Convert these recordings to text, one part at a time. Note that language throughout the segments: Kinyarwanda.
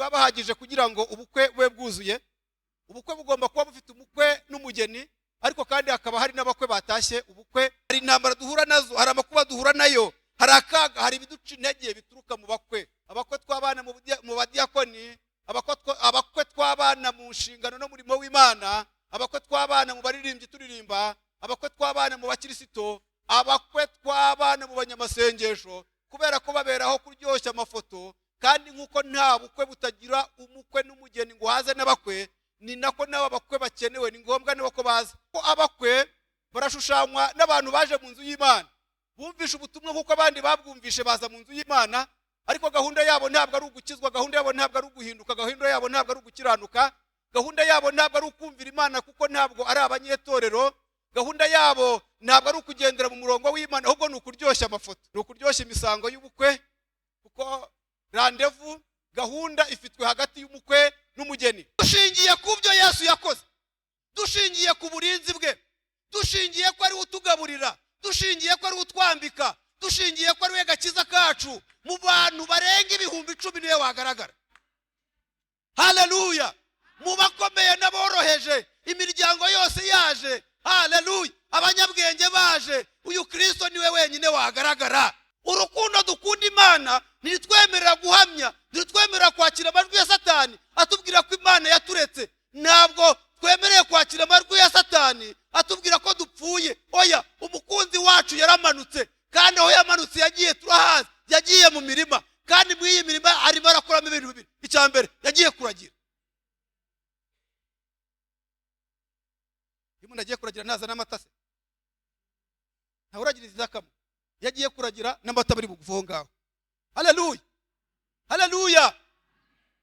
ntibaba bahagije kugira ngo ubukwe bube bwuzuye. Ubukwe bugomba kuba bufite umukwe n'umugeni, ariko kandi hakaba hari n'abakwe batashye ubukwe. Hari intambara duhura nazo, hari amakuba duhura nayo, hari akaga, hari ibiduca intege bituruka mu bakwe. Abakwe twabana mu badiyakoni, abakwe twabana mu nshingano no murimo w'Imana, abakwe twabana mu baririmbyi turirimba, abakwe twabana mu bakirisito, abakwe twabana mu banyamasengesho, kubera ko baberaho kuryoshya amafoto. Kandi nkuko nta bukwe butagira umukwe n'umugeni ngo haze n'abakwe, ni nako n'aba bakwe bakenewe, ni ngombwa nabo ko baza. Ko abakwe barashushanywa n'abantu baje mu nzu y'Imana, bumvishe ubutumwa nkuko abandi babwumvishe baza mu nzu y'Imana, ariko gahunda yabo ntabwo ari ugukizwa, gahunda yabo ntabwo ari uguhinduka, gahunda yabo ntabwo ari ugukiranuka, gahunda yabo ntabwo ari ukumvira Imana kuko ntabwo ari abanyetorero, gahunda yabo ntabwo ari ukugendera mu murongo w'Imana, ahubwo ni ukuryoshya amafoto, ni ukuryoshya imisango y'ubukwe, kuko rendez-vous gahunda ifitwe hagati y'umukwe n'umugeni. Dushingiye ku byo Yesu yakoze, dushingiye ku burinzi bwe, dushingiye ko ari utugaburira, dushingiye ko ari utwambika, dushingiye ko ari we gakiza kacu, mu bantu barenga 10,000 niwe wagaragara. Haleluya! Mu bakomeye n'aboroheje, imiryango yose yaje, haleluya, abanyabwenge baje, uyu Kristo niwe wenyine wagaragara. Urukundo dukunda Imana ntitwemerera guhamya, ntitwemerera kwakira amajwi ya Satani atubwira ko Imana yaturetse. Ntabwo twemereye kwakira amajwi ya Satani atubwira ko dupfuye. Oya, umukunzi wacu yaramanutse, kandi aho yamanutse yagiye turahazi, yagiye mu mirima, kandi muri iyi mirima arimo arakoramo ibintu bibiri. Icya mbere, yagiye kuragira. Iyo umuntu agiye kuragira ntaza n'amata se? Ntawe uragira izakamo. Yagiye kuragira n'amata bari bugufi aho ngaho. Haleluya, haleluya,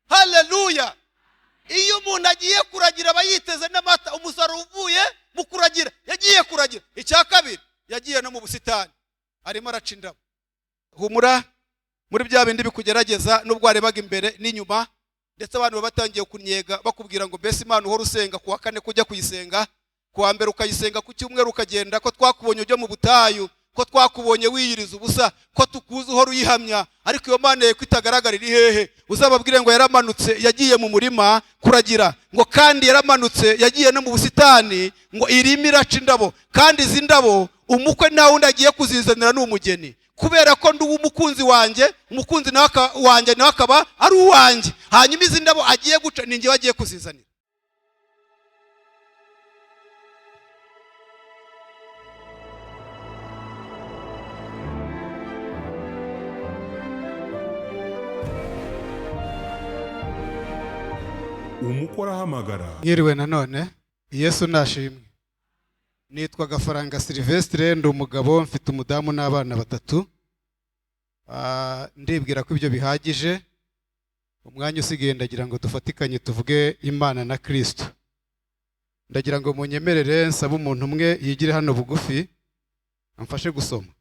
haleluya. Iyo umuntu agiye kuragira aba yiteze n'amata, umusaruro uvuye mu kuragira. Yagiye kuragira. Icya kabiri, yagiye no mu busitani, arimo araca indabo. Humura muri bya bindi bikugerageza, nubwo warebaga imbere n'inyuma, ndetse abantu baba batangiye kunyega bakubwira ngo mbese Imana uhora usenga kuwa kane kujya kuyisenga, kuwa mbere ukayisenga, ku cyumweru ukagenda, ko twakubonye ujya mu butayu, ko twakubonye wiyiriza ubusa, ko tukuzi uhora uyihamya, ariko iyo Mana ye kwitagaragara iri hehe? Uzababwire ngo yaramanutse yagiye mu murima kuragira, ngo kandi yaramanutse yagiye no mu busitani, ngo irimo iraca indabo, kandi izi ndabo umukwe nta wundi agiye kuzizanira ni umugeni, kubera ko ndi umukunzi wanjye, umukunzi nawe wanjye nawe akaba ari uwanjye, hanyuma izi ndabo agiye guca ni njye agiye kuzizanira. Umukwe arahamagara. Mwiriwe nanone, Yesu nashimwe. Nitwa Gafaranga Silvestre, ndi umugabo, mfite umudamu n'abana batatu. Ndibwira ko ibyo bihagije. Umwanya usigaye ndagira ngo dufatikanye tuvuge Imana na Kristo. Ndagira ngo munyemerere nsabe umuntu umwe yigire hano bugufi amfashe gusoma.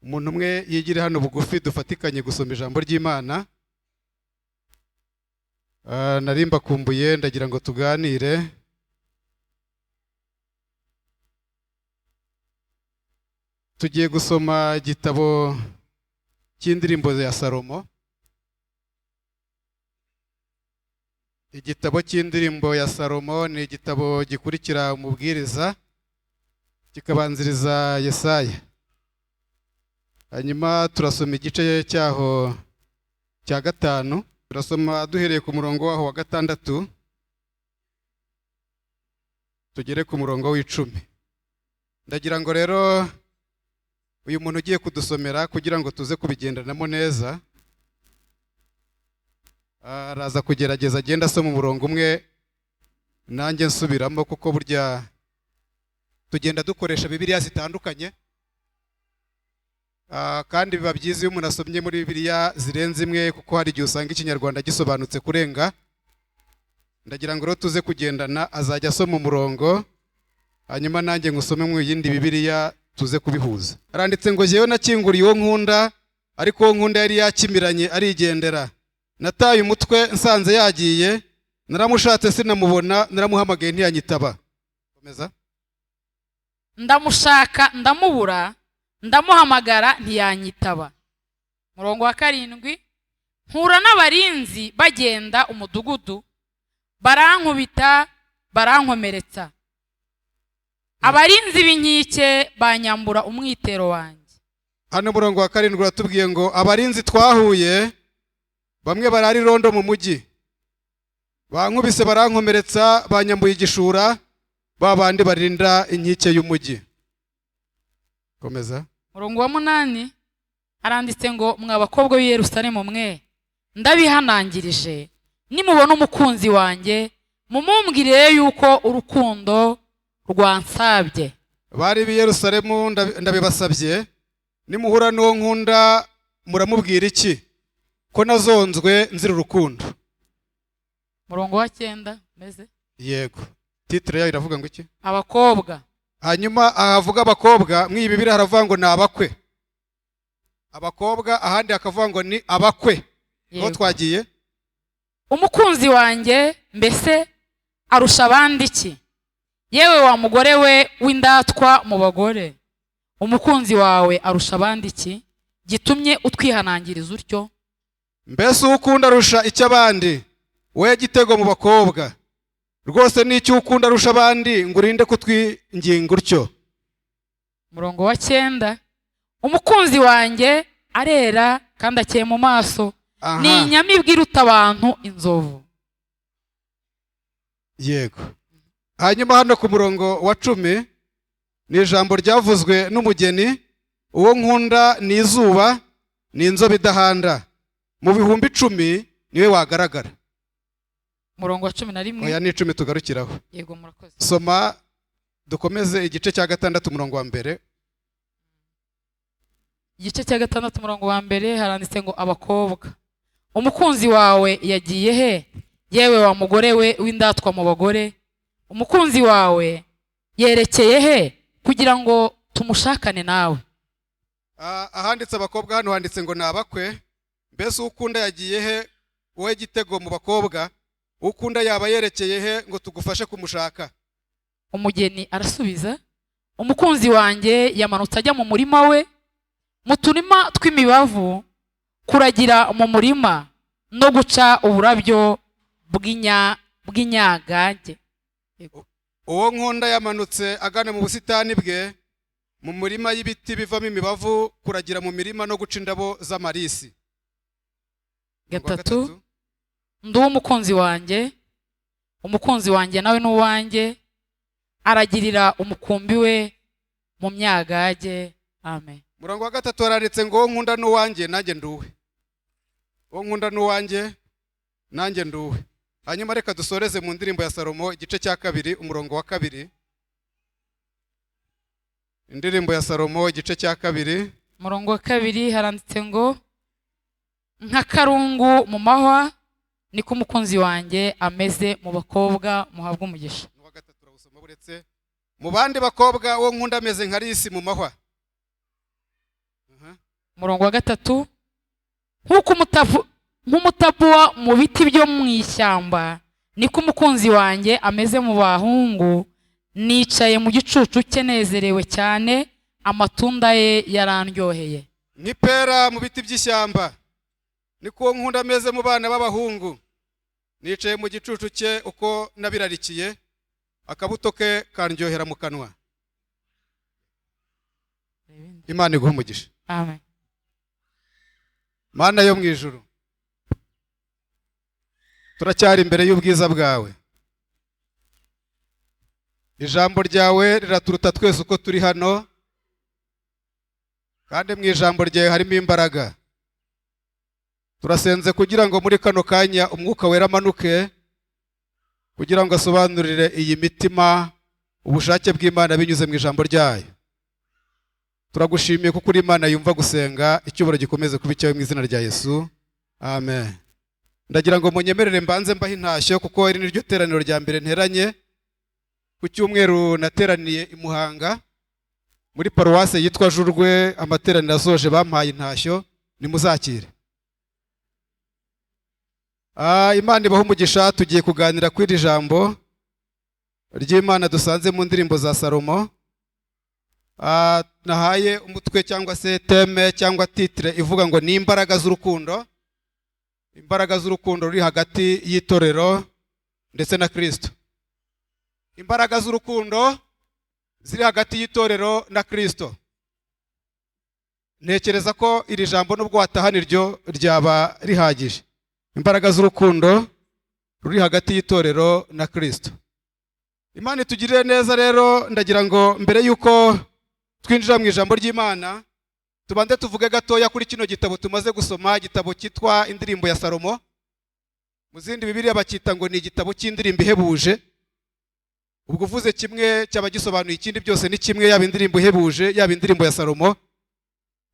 Umuntu umwe yigire hano bugufi dufatikanye gusoma ijambo ry'Imana. Nari mbakumbuye, ndagira ngo tuganire. Tugiye gusoma igitabo cy'indirimbo ya Salomo. Igitabo cy'indirimbo ya Salomo ni igitabo gikurikira umubwiriza, kikabanziriza Yesaya. Hanyuma turasoma igice cyaho cya 5. Turasoma duhereye ku murongo waho wa 6 tugere ku murongo w'10. Ndagira ngo rero uyu muntu ugiye kudusomera kugira ngo tuze kubigendanamo neza, araza kugerageza agenda asoma umurongo umwe nanjye nsubiramo, kuko burya tugenda dukoresha Bibiliya zitandukanye. Kandi biba byiza iyo umuntu asomye muri Bibiliya zirenze imwe, kuko hari igihe usanga ikinyarwanda gisobanutse kurenga. Ndagira ngo rero tuze kugendana, azajya asoma umurongo hanyuma nanjye ngusome mu yindi Bibiliya tuze kubihuza. Aranditse ngo jyewe nakinguriye uwo nkunda, ariko uwo nkunda yari yakimiranye arigendera. Nataye umutwe nsanze yagiye, naramushatse sinamubona, naramuhamagaye ntiyanyitaba. Komeza. Ndamushaka ndamubura, ndamuhamagara ntiyanyitaba. Murongo wa 7, Mpura n'abarinzi bagenda umudugudu, barankubita, barankomeretsa. Abarinzi b'inkike banyambura umwitero wanjye. Hano umurongo wa 7 uratubwiye ngo abarinzi twahuye bamwe barara irondo mu mujyi, bankubise barankomeretsa, banyambuye igishura, ba bandi barinda inkike y'umujyi. Komeza. Umurongo wa 8 aranditse ngo mwa bakobwa b'i Yerusalemu mwe, ndabihanangirije, nimubona umukunzi wanjye mumumbwire yuko urukundo rwansabye. Bari b'i Yerusalemu ndabibasabye, nimuhura n'uwo nkunda muramubwira iki? Ko nazonzwe nzira urukundo. Umurongo wa 9 meze. Yego. Titre yayo iravuga ngo iki? Abakobwa. Hanyuma ahavuga abakobwa mw'iyi Bibiliya haravuga ngo ni abakwe. Abakobwa, ahandi hakavuga ngo ni abakwe. Aho twagiye. Umukunzi wanjye mbese arusha abandi iki? Yewe wa mugore we w'indatwa mu bagore, umukunzi wawe arusha abandi iki gitumye utwihanangiriza utyo? Mbese ukunda arusha icyo abandi, we gitego mu bakobwa? Rwose n'icyo ukunda arusha abandi ngo urinde kutwinginga utyo. Umurongo wa 9 umukunzi wanjye arera kandi akeye mu maso, ni inyamibwa iruta abantu inzovu. Yego. Hanyuma hano ku murongo wa 10 ni ijambo ryavuzwe n'umugeni, uwo nkunda ni izuba, ni inzobe idahanda, mu 10,000 niwe wagaragara. Umurongo wa 11. Oya, ni 10 tugarukiraho. Yego, murakoze. Soma dukomeze igice cya 6 umurongo wa 1. Igice cya 6 umurongo wa 1 haranditse ngo abakobwa. Umukunzi wawe yagiye he? Yewe wa mugore we w'indatwa mu bagore, umukunzi wawe yerekeye he kugira ngo tumushakane nawe? Ahanditse abakobwa hano handitse ngo ni abakwe. Mbese ukunda yagiye he, wowe gitego mu bakobwa? Ukunda yaba yerekeye he ngo tugufashe kumushaka? Umugeni arasubiza, umukunzi wanjye yamanutse ajya mu murima we, mu turima tw'imibavu, kuragira mu murima no guca uburabyo bw'inyagage. Uwo nkunda yamanutse agana mu busitani bwe, mu murima y'ibiti bivamo imibavu, kuragira mu mirima no guca indabo z'amarisi. 3 ndi umukunzi wanjye, umukunzi wanjye nawe n'uwanjye, aragirira umukumbi we mu myagage. Amen. Murongo wa 3 haranditse ngo nkunda n'uwanjye nanjye nduwe. Uwo nkunda n'uwanjye nanjye nduwe. Hanyuma reka dusoreze mu ndirimbo ya Salomo igice cya 2 umurongo wa 2. Indirimbo ya Salomo igice cya 2 umurongo wa 2 haranditse ngo nka karungu mu mahwa niko umukunzi wanjye ameze mu bakobwa, muhabwe umugisha. Wa 3 urawusoma buretse. Mu bandi bakobwa uwo nkunda ameze nka risi mu mahwa. Umurongo wa 3 nkuko nk'umutapuwa mu biti byo mu ishyamba niko umukunzi wanjye ameze mu bahungu, nicaye mu gicucu cye nezerewe cyane, amatunda ye yarandyoheye. Nk'ipera mu biti by'ishyamba niko nkunda ameze mu bana b'abahungu, nicaye mu gicucu cye uko nabirarikiye, akabuto ke kandyohera mu kanwa. Imana iguhe umugisha. Amen. Mana yo mu ijuru, turacyari imbere y'ubwiza bwawe. Ijambo ryawe riraturuta twese uko turi hano, kandi mu ijambo ryawe harimo imbaraga. Turasenze kugira ngo muri kano kanya umwuka wera amanuke, kugira ngo asobanurire iyi mitima ubushake bw'Imana binyuze mu ijambo ryayo. Turagushimiye kuko uri Imana yumva gusenga, icyubahiro gikomeze kuba icyawe mu izina rya Yesu. Amen. Ndagira ngo munyemerere mbanze mbahe intashyo, kuko iri niryo teraniro rya mbere nteranye. Ku cyumweru nateraniye i Muhanga muri paruwase yitwa Jurwe, amateraniro asoje bampaye intashyo, nimuzakire. Imana ibahe umugisha. Tugiye kuganira kuri iri jambo ry'Imana dusanze mu ndirimbo za Salomo. Nahaye umutwe cyangwa se teme cyangwa titre ivuga ngo ni imbaraga z'urukundo. Imbaraga z'urukundo ruri hagati y'itorero ndetse na Kristo. Imbaraga z'urukundo ziri hagati y'itorero na Kristo. Ntekereza ko iri jambo nubwo watahana iryo ryaba rihagije. Imbaraga z'urukundo ruri hagati y'itorero na Kristo. Imana itugirire neza. Rero ndagira ngo mbere y'uko twinjira mu ijambo ry'Imana, tubanze tuvuge gatoya kuri kino gitabo tumaze gusoma, igitabo cyitwa Indirimbo ya Salomo. Mu zindi Bibiliya bacyita ngo ni igitabo cy'indirimbo ihebuje. Ubwo uvuze kimwe cyaba gisobanuye ikindi, byose ni kimwe, yaba indirimbo ihebuje, yaba Indirimbo ya Salomo,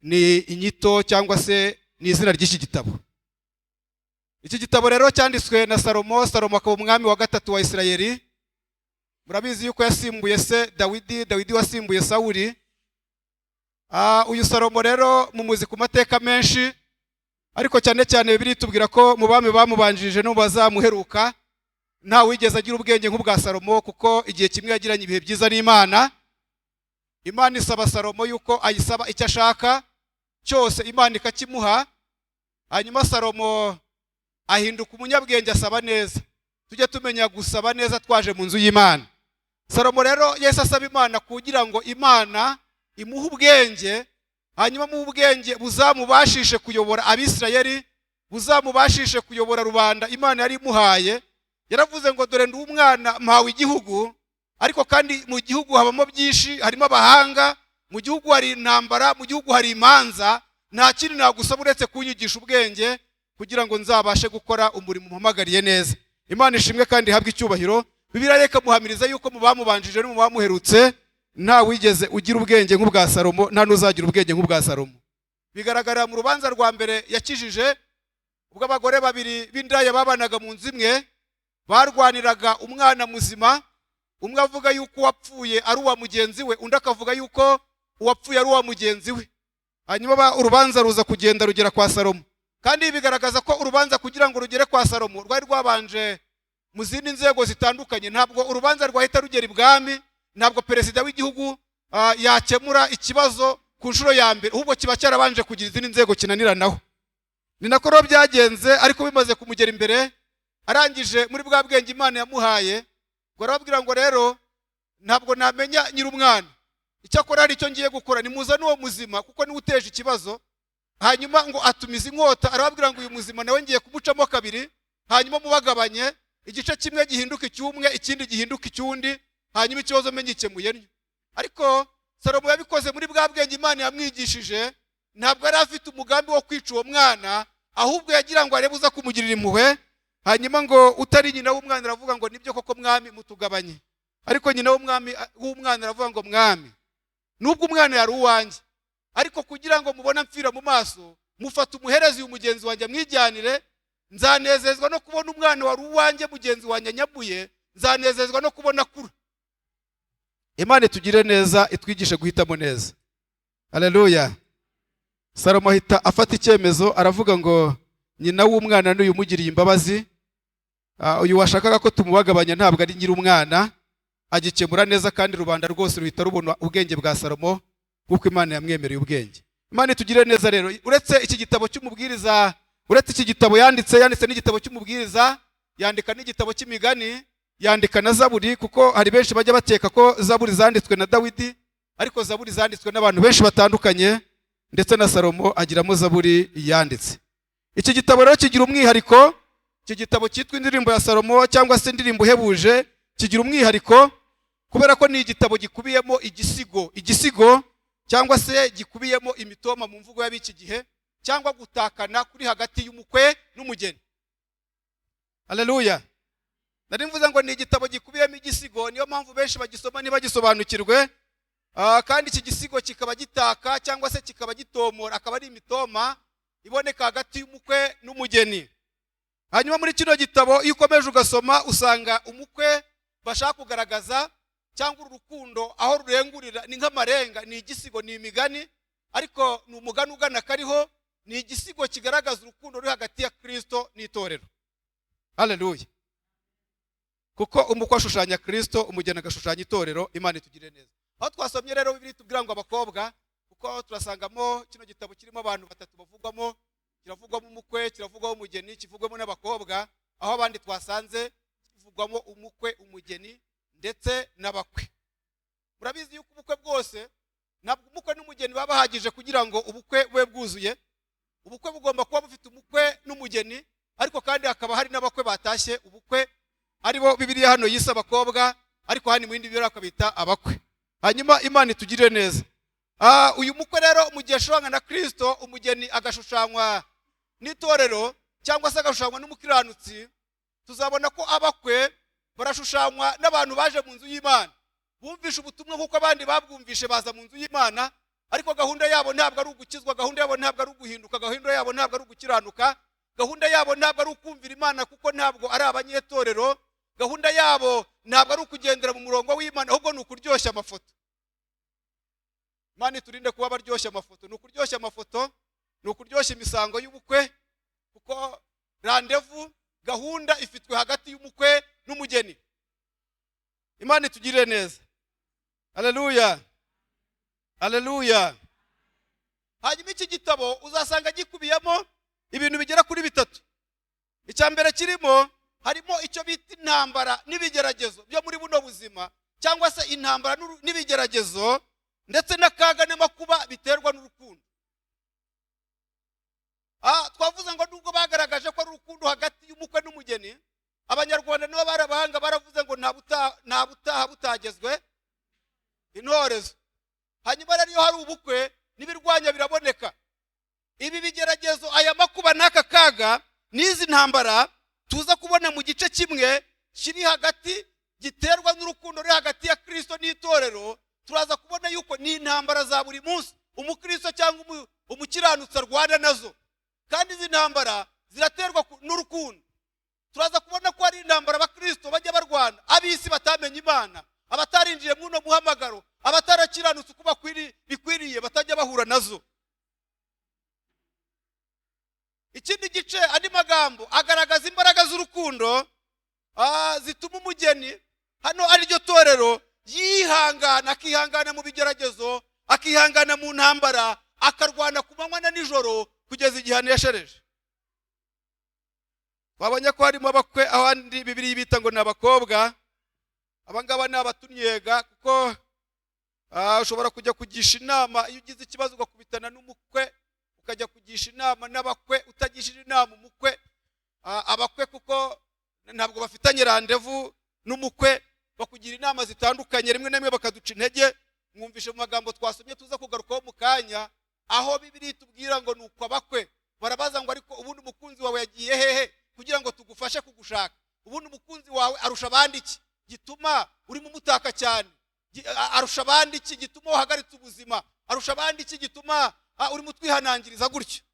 ni inyito cyangwa se ni izina ry'iki gitabo. Iki gitabo rero cyanditswe na Salomo. Salomo akaba umwami wa gatatu wa Isirayeli. Murabizi yuko yasimbuye se Dawidi, Dawidi wasimbuye Sawuli. Uyu Salomo rero mumuzi ku mateka menshi, ariko cyane cyane Bibiliya itubwira ko mu bami bamubanjirije no mu bazamuheruka nta wigeze agira ubwenge nk'ubwa Salomo, kuko igihe kimwe yagiranye ibihe byiza n'Imana. Imana isaba Salomo yuko ayisaba icyo ashaka cyose, Imana ikakimuha. Hanyuma Salomo ahinduka umunyabwenge, asaba neza. Tujye tumenya gusaba neza twaje mu nzu y'Imana. Salomo rero yahise asaba Imana kugira ngo Imana imuhe ubwenge, hanyuma muhe ubwenge buzamubashishe kuyobora Abisirayeli, buzamubashishe kuyobora rubanda Imana yari imuhaye. Yaravuze ngo: "Dore ndi umwana, mpawe igihugu, ariko kandi mu gihugu habamo byinshi, harimo abahanga, mu gihugu hari intambara, mu gihugu hari imanza. Nta kindi nagusaba uretse kunyigisha ubwenge kugira ngo nzabashe gukora umurimo umpamagariye neza." Imana ishimwe kandi ihabwe icyubahiro. Bibiliya reka muhamiriza yuko mu bamubanjije no mu bamuherutse nta wigeze ugira ubwenge nk'ubwa Salomo, nta n'uzagira ubwenge nk'ubwa Salomo. Bigaragarira mu rubanza rwa mbere yakijije, ubwo abagore babiri b'indaya babanaga mu nzu imwe barwaniraga umwana muzima, umwe avuga yuko uwapfuye ari uwa mugenzi we, undi akavuga yuko uwapfuye ari uwa mugenzi we. Hanyuma urubanza ruza kugenda rugera kwa Salomo. Kandi ibi bigaragaza ko urubanza kugira ngo rugere kwa Salomo rwari rwabanje mu zindi nzego zitandukanye. Ntabwo urubanza rwahita rugera ibwami, ntabwo perezida w'igihugu yakemura ikibazo ku nshuro ya mbere, ahubwo kiba cyarabanje kugira izindi nzego kinaniranaho. Ni nako rero byagenze. Ariko bimaze kumugera imbere, arangije muri bwa bwenge Imana yamuhaye ngo arababwira ngo: "Rero ntabwo namenya nyir'umwana, icyakora hari icyo ngiye gukora, nimuzane uwo muzima kuko niwe uteje ikibazo." Hanyuma ngo atumiza inkota, arababwira ngo: "Uyu muzima nawe ngiye kumucamo kabiri, hanyuma mubagabanye, igice kimwe gihinduka icy'umwe, ikindi gihinduka icy'undi, hanyuma ikibazo mbe ngikemuye ntyo." Ariko Salomo yabikoze muri bwa bwenge Imana yamwigishije. Ntabwo yari afite umugambi wo kwica uwo mwana, ahubwo yagira ngo arebe uza kumugirira impuhwe. Hanyuma ngo utari nyina w'umwana aravuga ngo: "Nibyo koko mwami, mutugabanye." Ariko nyina w'umwana aravuga ngo: "Mwami, nubwo umwana yari uwanjye, ariko kugira ngo mubone amfira mu maso, mufate umuherezi uyu mugenzi wanjye amwijyanire. Nzanezezwa no kubona umwana wari uwanjye mugenzi wanjye anyabuye, nzanezezwa no kubona akura." Imana itugire neza, itwigishe guhitamo neza. Haleluya! Salomo ahita afata icyemezo, aravuga ngo: "Nyina w'umwana n'uyu umugiriye imbabazi. Uyu washakaga ko tumubagabanya ntabwo ari nyir'umwana." Agikemura neza, kandi rubanda rwose ruhita rubona ubwenge bwa Salomo kuko Imana yamwemereye ubwenge. Imana itugire neza. Rero uretse iki gitabo cy'Umubwiriza, uretse iki gitabo yanditse, yanditse n'igitabo cy'Umubwiriza, yandika n'igitabo cy'Imigani, yandika na Zaburi, kuko hari benshi bajya bakeka ko Zaburi zanditswe na Dawidi, ariko Zaburi zanditswe n'abantu benshi batandukanye, ndetse na Salomo agiramo Zaburi yanditse. Iki gitabo rero kigira umwihariko. Iki gitabo cyitwa Indirimbo ya Salomo cyangwa se Indirimbo ihebuje kigira umwihariko kubera ko ni igitabo gikubiyemo igisigo, igisigo cyangwa se gikubiyemo imitoma mu mvugo y'ab'iki gihe, cyangwa gutakana kuri hagati y'umukwe n'umugeni. Haleluya! Nari mvuze ngo ni igitabo gikubiyemo igisigo, niyo mpamvu benshi bagisoma ntibagisobanukirwe. Kandi iki gisigo kikaba gitaka cyangwa se kikaba gitomora, akaba ari imitoma iboneka hagati y'umukwe n'umugeni. Hanyuma muri kino gitabo, iyo ukomeje ugasoma, usanga umukwe bashaka kugaragaza cyangwa uru rukundo aho rurengurira ni nk'amarenga, ni igisigo, ni imigani, ariko ni umugani ugana kariho, ni igisigo kigaragaza urukundo ruri hagati ya Kristo n'itorero. Haleluya! Kuko umukwe ashushanya Kristo, umugeni agashushanya itorero. Imana itugirire neza. Aho twasomye rero, Bibiliya itubwira ngo abakobwa, kuko turasangamo kino gitabo kirimo abantu batatu bavugwamo. Kiravugwamo umukwe, kiravugwamo umugeni, kivugwamo n'abakobwa, aho abandi twasanze kivugwamo umukwe, umugeni ndetse n'abakwe. Murabizi yuko ubukwe bwose ntabwo umukwe n'umugeni baba bahagije kugira ngo ubukwe bube bwuzuye. Ubukwe bugomba kuba bufite umukwe n'umugeni, ariko kandi hakaba hari n'abakwe batashye ubukwe, aribo Bibiliya hano yise abakobwa, ariko hano mu yindi Bibiliya bakabita abakwe. Hanyuma Imana itugirire neza. Uyu mukwe rero mu gihe ashushanywa na Kristo, umugeni agashushanywa n'itorero cyangwa se agashushanywa n'umukiranutsi, tuzabona ko abakwe barashushanywa n'abantu baje mu nzu y'Imana, bumvishe ubutumwa nk'uko abandi babwumvishe baza mu nzu y'Imana, ariko gahunda yabo ntabwo ari ugukizwa, gahunda yabo ntabwo ari uguhinduka, gahunda yabo ntabwo ari ugukiranuka, gahunda yabo ntabwo ari ukumvira Imana kuko ntabwo ari abanyetorero, gahunda yabo ntabwo ari ukugendera mu murongo w'Imana, ahubwo ni ukuryoshya amafoto. Imana iturinde kuba baryoshya amafoto. Ni ukuryoshya amafoto, ni ukuryoshya imisango y'ubukwe, kuko randevu, gahunda ifitwe hagati y'umukwe n'umugeni. Imana itugirire neza. Haleluya, haleluya. Hanyuma iki gitabo uzasanga gikubiyemo ibintu bigera kuri bitatu. Icya mbere kirimo, harimo icyo bita intambara n'ibigeragezo byo muri buno buzima, cyangwa se intambara n'ibigeragezo ndetse n'akaga n'amakuba biterwa n'urukundo. Twavuze ngo nubwo bagaragaje ko ari urukundo hagati y'umukwe n'umugeni, Abanyarwanda nabo bari abahanga, baravuze ngo nta butaha butagezwe intorezo. Hanyuma rero iyo hari ubukwe n'ibirwanya biraboneka. Ibi bigeragezo, aya makuba n'aka kaga n'izi ntambara tuza kubona mu gice kimwe kiri hagati giterwa n'urukundo ruri hagati ya Kristo n'itorero, turaza kubona yuko ni intambara za buri munsi umukristo cyangwa umukiranutsi arwana nazo, kandi izi ntambara ziraterwa n'urukundo. Turaza kubona ko ari intambara abakristo bajya barwana, ab'isi batamenye Imana, abatarinjiye muri uno muhamagaro, abatarakiranutse uko bikwiriye batajya bahura nazo. Ikindi gice, andi magambo agaragaza imbaraga z'urukundo zituma umugeni hano ari ryo torero yihangana, akihangana mu bigeragezo, akihangana mu ntambara, akarwana ku manywa na nijoro kugeza igihe aneshereje. Twabonye ko harimo abakwe, abandi Bibiliya bita ngo ni abakobwa. Abangaba ni abatunyega, kuko ushobora kujya kugisha inama iyo ugize ikibazo ugakubitana n'umukwe, ukajya kugisha inama n'abakwe utagishije inama umukwe. Abakwe kuko ntabwo bafitanye randevu n'umukwe, bakugira inama zitandukanye, rimwe na rimwe bakaduca intege. Mwumvishe mu magambo twasomye tuza kugarukaho mu kanya, aho Bibiliya itubwira ngo nuko abakwe barabaza ngo ariko ubundi umukunzi wawe yagiye hehe kugira ngo tugufashe kugushaka? Ubundi umukunzi wawe arusha abandi iki gituma urimo umutaka cyane? Arusha abandi iki gituma uhagaritse ubuzima? Arusha abandi iki gituma urimo utwihanangiriza gutyo?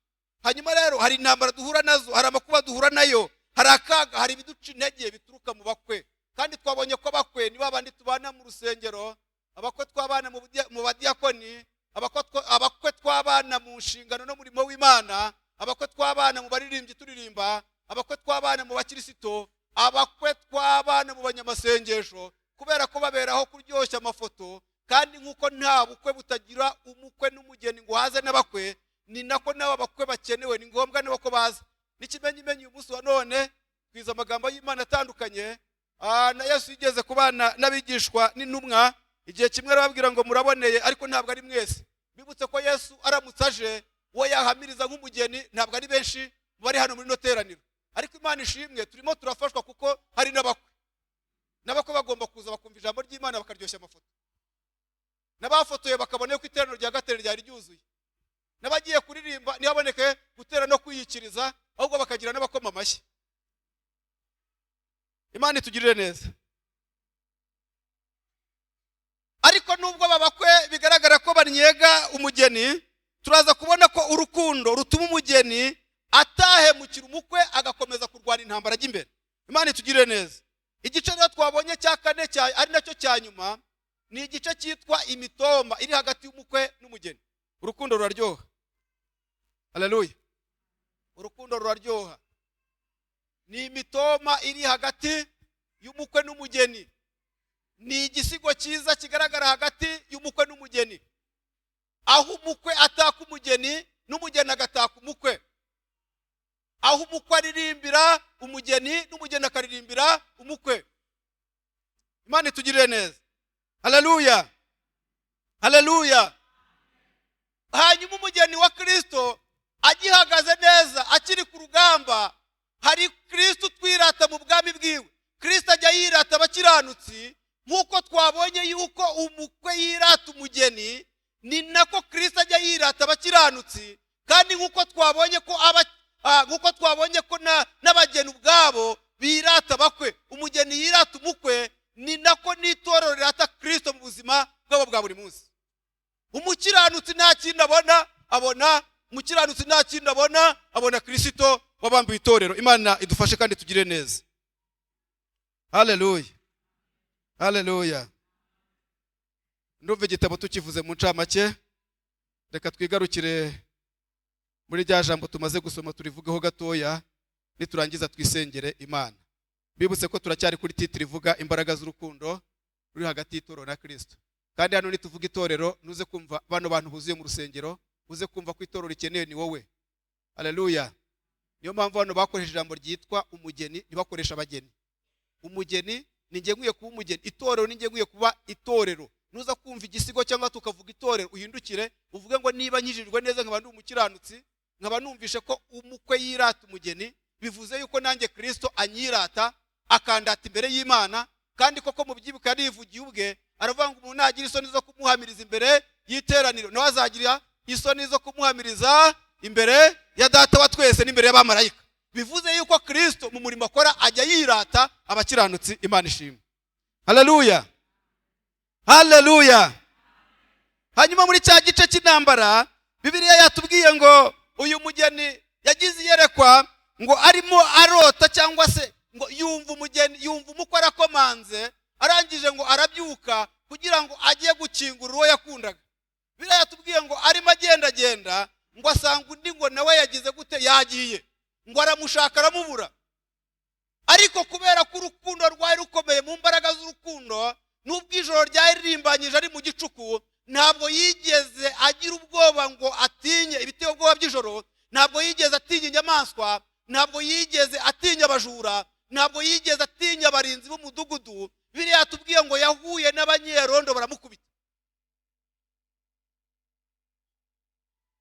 Hanyuma rero hari intambara duhura nazo, hari amakuba duhura nayo, hari akaga, hari ibiduca intege bituruka mu bakwe. Kandi twabonye ko abakwe ni babandi tubana mu rusengero, abakwe twabana mu badiyakoni, abakwe twabana mu nshingano no murimo w'Imana, abakwe twabana mu baririmbyi turirimba, abakwe twabana mu bakirisito, abakwe twabana mu banyamasengesho, kubera ko baberaho kuryoshya amafoto. Kandi nk'uko nta bukwe butagira umukwe n'umugeni ngo haze n'abakwe, ni nako n'aba bakwe bakenewe, ni ngombwa nabo ko baza. N'ikimenyimenyi uyu munsi wa none twize amagambo y'Imana atandukanye. Na Yesu yigeze kubana n'abigishwa n'intumwa igihe kimwe arababwira ngo muraboneye, ariko ntabwo ari mwese. Bibutse ko Yesu aramutse aje uwo yahamiriza nk'umugeni ntabwo ari benshi bari hano muri no teraniro, ariko Imana ishimwe turimo turafashwa kuko hari n'abakwe. N'abakwe bagomba kuza bakumva ijambo ry'Imana bakaryoshya amafoto, n'abafotoye bakabona ko iteraniro rya gatatu ryari ryuzuye, n'abagiye kuririmba ntihaboneke gutera no kwiyikiriza, ahubwo bakagira n'abakoma amashyi. Imana itugirire neza. Ariko nubwo babakwe bigaragara ko banyega umugeni, turaza kubona ko urukundo rutuma umugeni atahemukira umukwe, agakomeza kurwana intambara ajya imbere. Imana itugirire neza. Igice rero twabonye cya kane ari nacyo cya nyuma, ni igice cyitwa imitoma iri hagati y'umukwe n'umugeni. Urukundo ruraryoha. Haleluya. Urukundo ruraryoha. Ni imitoma iri hagati y'umukwe n'umugeni. Ni igisigo cyiza kigaragara hagati y'umukwe n'umugeni, aho umukwe ataka umugeni n'umugeni agataka umukwe. Aho umukwe aririmbira umugeni n'umugeni akaririmbira umukwe. Imana itugirire neza. Haleluya, haleluya. Hanyuma umugeni wa Kristo agihagaze neza, akiri ku rugamba, hari Kristo twirata mu bwami bwiwe. Kristo ajya yirata abakiranutsi, nk'uko twabonye yuko umukwe yirata umugeni, ni nako Kristo ajya yirata abakiranutsi. Kandi nk'uko twabonye ko nk'uko twabonye ko n'abageni ubwabo birata abakwe, umugeni yirata umukwe, ni nako n'itorero rirata Kristo mu buzima bwabo bwa buri munsi. Umukiranutsi nta kindi abona, abona umukiranutsi nta kindi abona, abona Kristo wabambiwe itorero. Imana idufashe kandi tugire neza. Haleluya, haleluya. Ndumva igitabo tukivuze mu ncamake, reka twigarukire muri rya jambo tumaze gusoma, turivugeho gatoya, niturangiza twisengere Imana. Bibutse ko turacyari kuri titre ivuga imbaraga z'urukundo ruri hagati y'itorero na Kristo. Kandi hano nituvuga itorero, ntuze kumva bano bantu buzuye mu rusengero, uze kumva ko itorero rikeneye ni wowe. Haleluya. Niyo mpamvu hano bakoresheje ijambo ryitwa umugeni, ntibakoresha abageni. Umugeni ni njye nkwiye kuba umugeni, itorero ni njye nkwiye kuba itorero. Nuza kumva igisigo cyangwa tukavuga itorero, uhindukire uvuge ngo niba nkijijwe neza nkaba ndi umukiranutsi, nkaba numvishe ko umukwe yirata umugeni, bivuze yuko nanjye Kristo anyirata, akandata imbere y'Imana. Kandi koko mu byibuka yarivugiye ubwe, aravuga ngo umuntu nagira isoni zo kumuhamiriza imbere y'iteraniro, nawe azagira isoni zo kumuhamiriza imbere ya Data wa twese n'imbere y'abamarayika. Bivuze yuko Kristo mu murimo akora ajya yirata abakiranutsi. Imana ishimwe. Haleluya, haleluya. Hanyuma muri cya gice cy'intambara, Bibiliya yatubwiye ngo uyu mugeni yagize iyerekwa, ngo arimo arota cyangwa se ngo yumva umugeni, yumva umukwe arakomanze, arangije ngo arabyuka kugira ngo ajye gukingura uwo yakundaga. Bibiliya yatubwiye ngo arimo agendagenda, ngo asanga undi ngo nawe yagize gute, yagiye, ngo aramushaka aramubura. Ariko kubera ko urukundo rwari rukomeye, mu mbaraga z'urukundo, nubwo ijoro ryari ririmbanyije ari mu gicuku, ntabwo yigeze agira ubwoba ngo atinye ibiteye ubwoba by'ijoro, ntabwo yigeze atinya inyamaswa, ntabwo yigeze atinya abajura, ntabwo yigeze atinya abarinzi b'umudugudu. Bibiliya yatubwiye ngo yahuye n'abanyerondo baramukubita.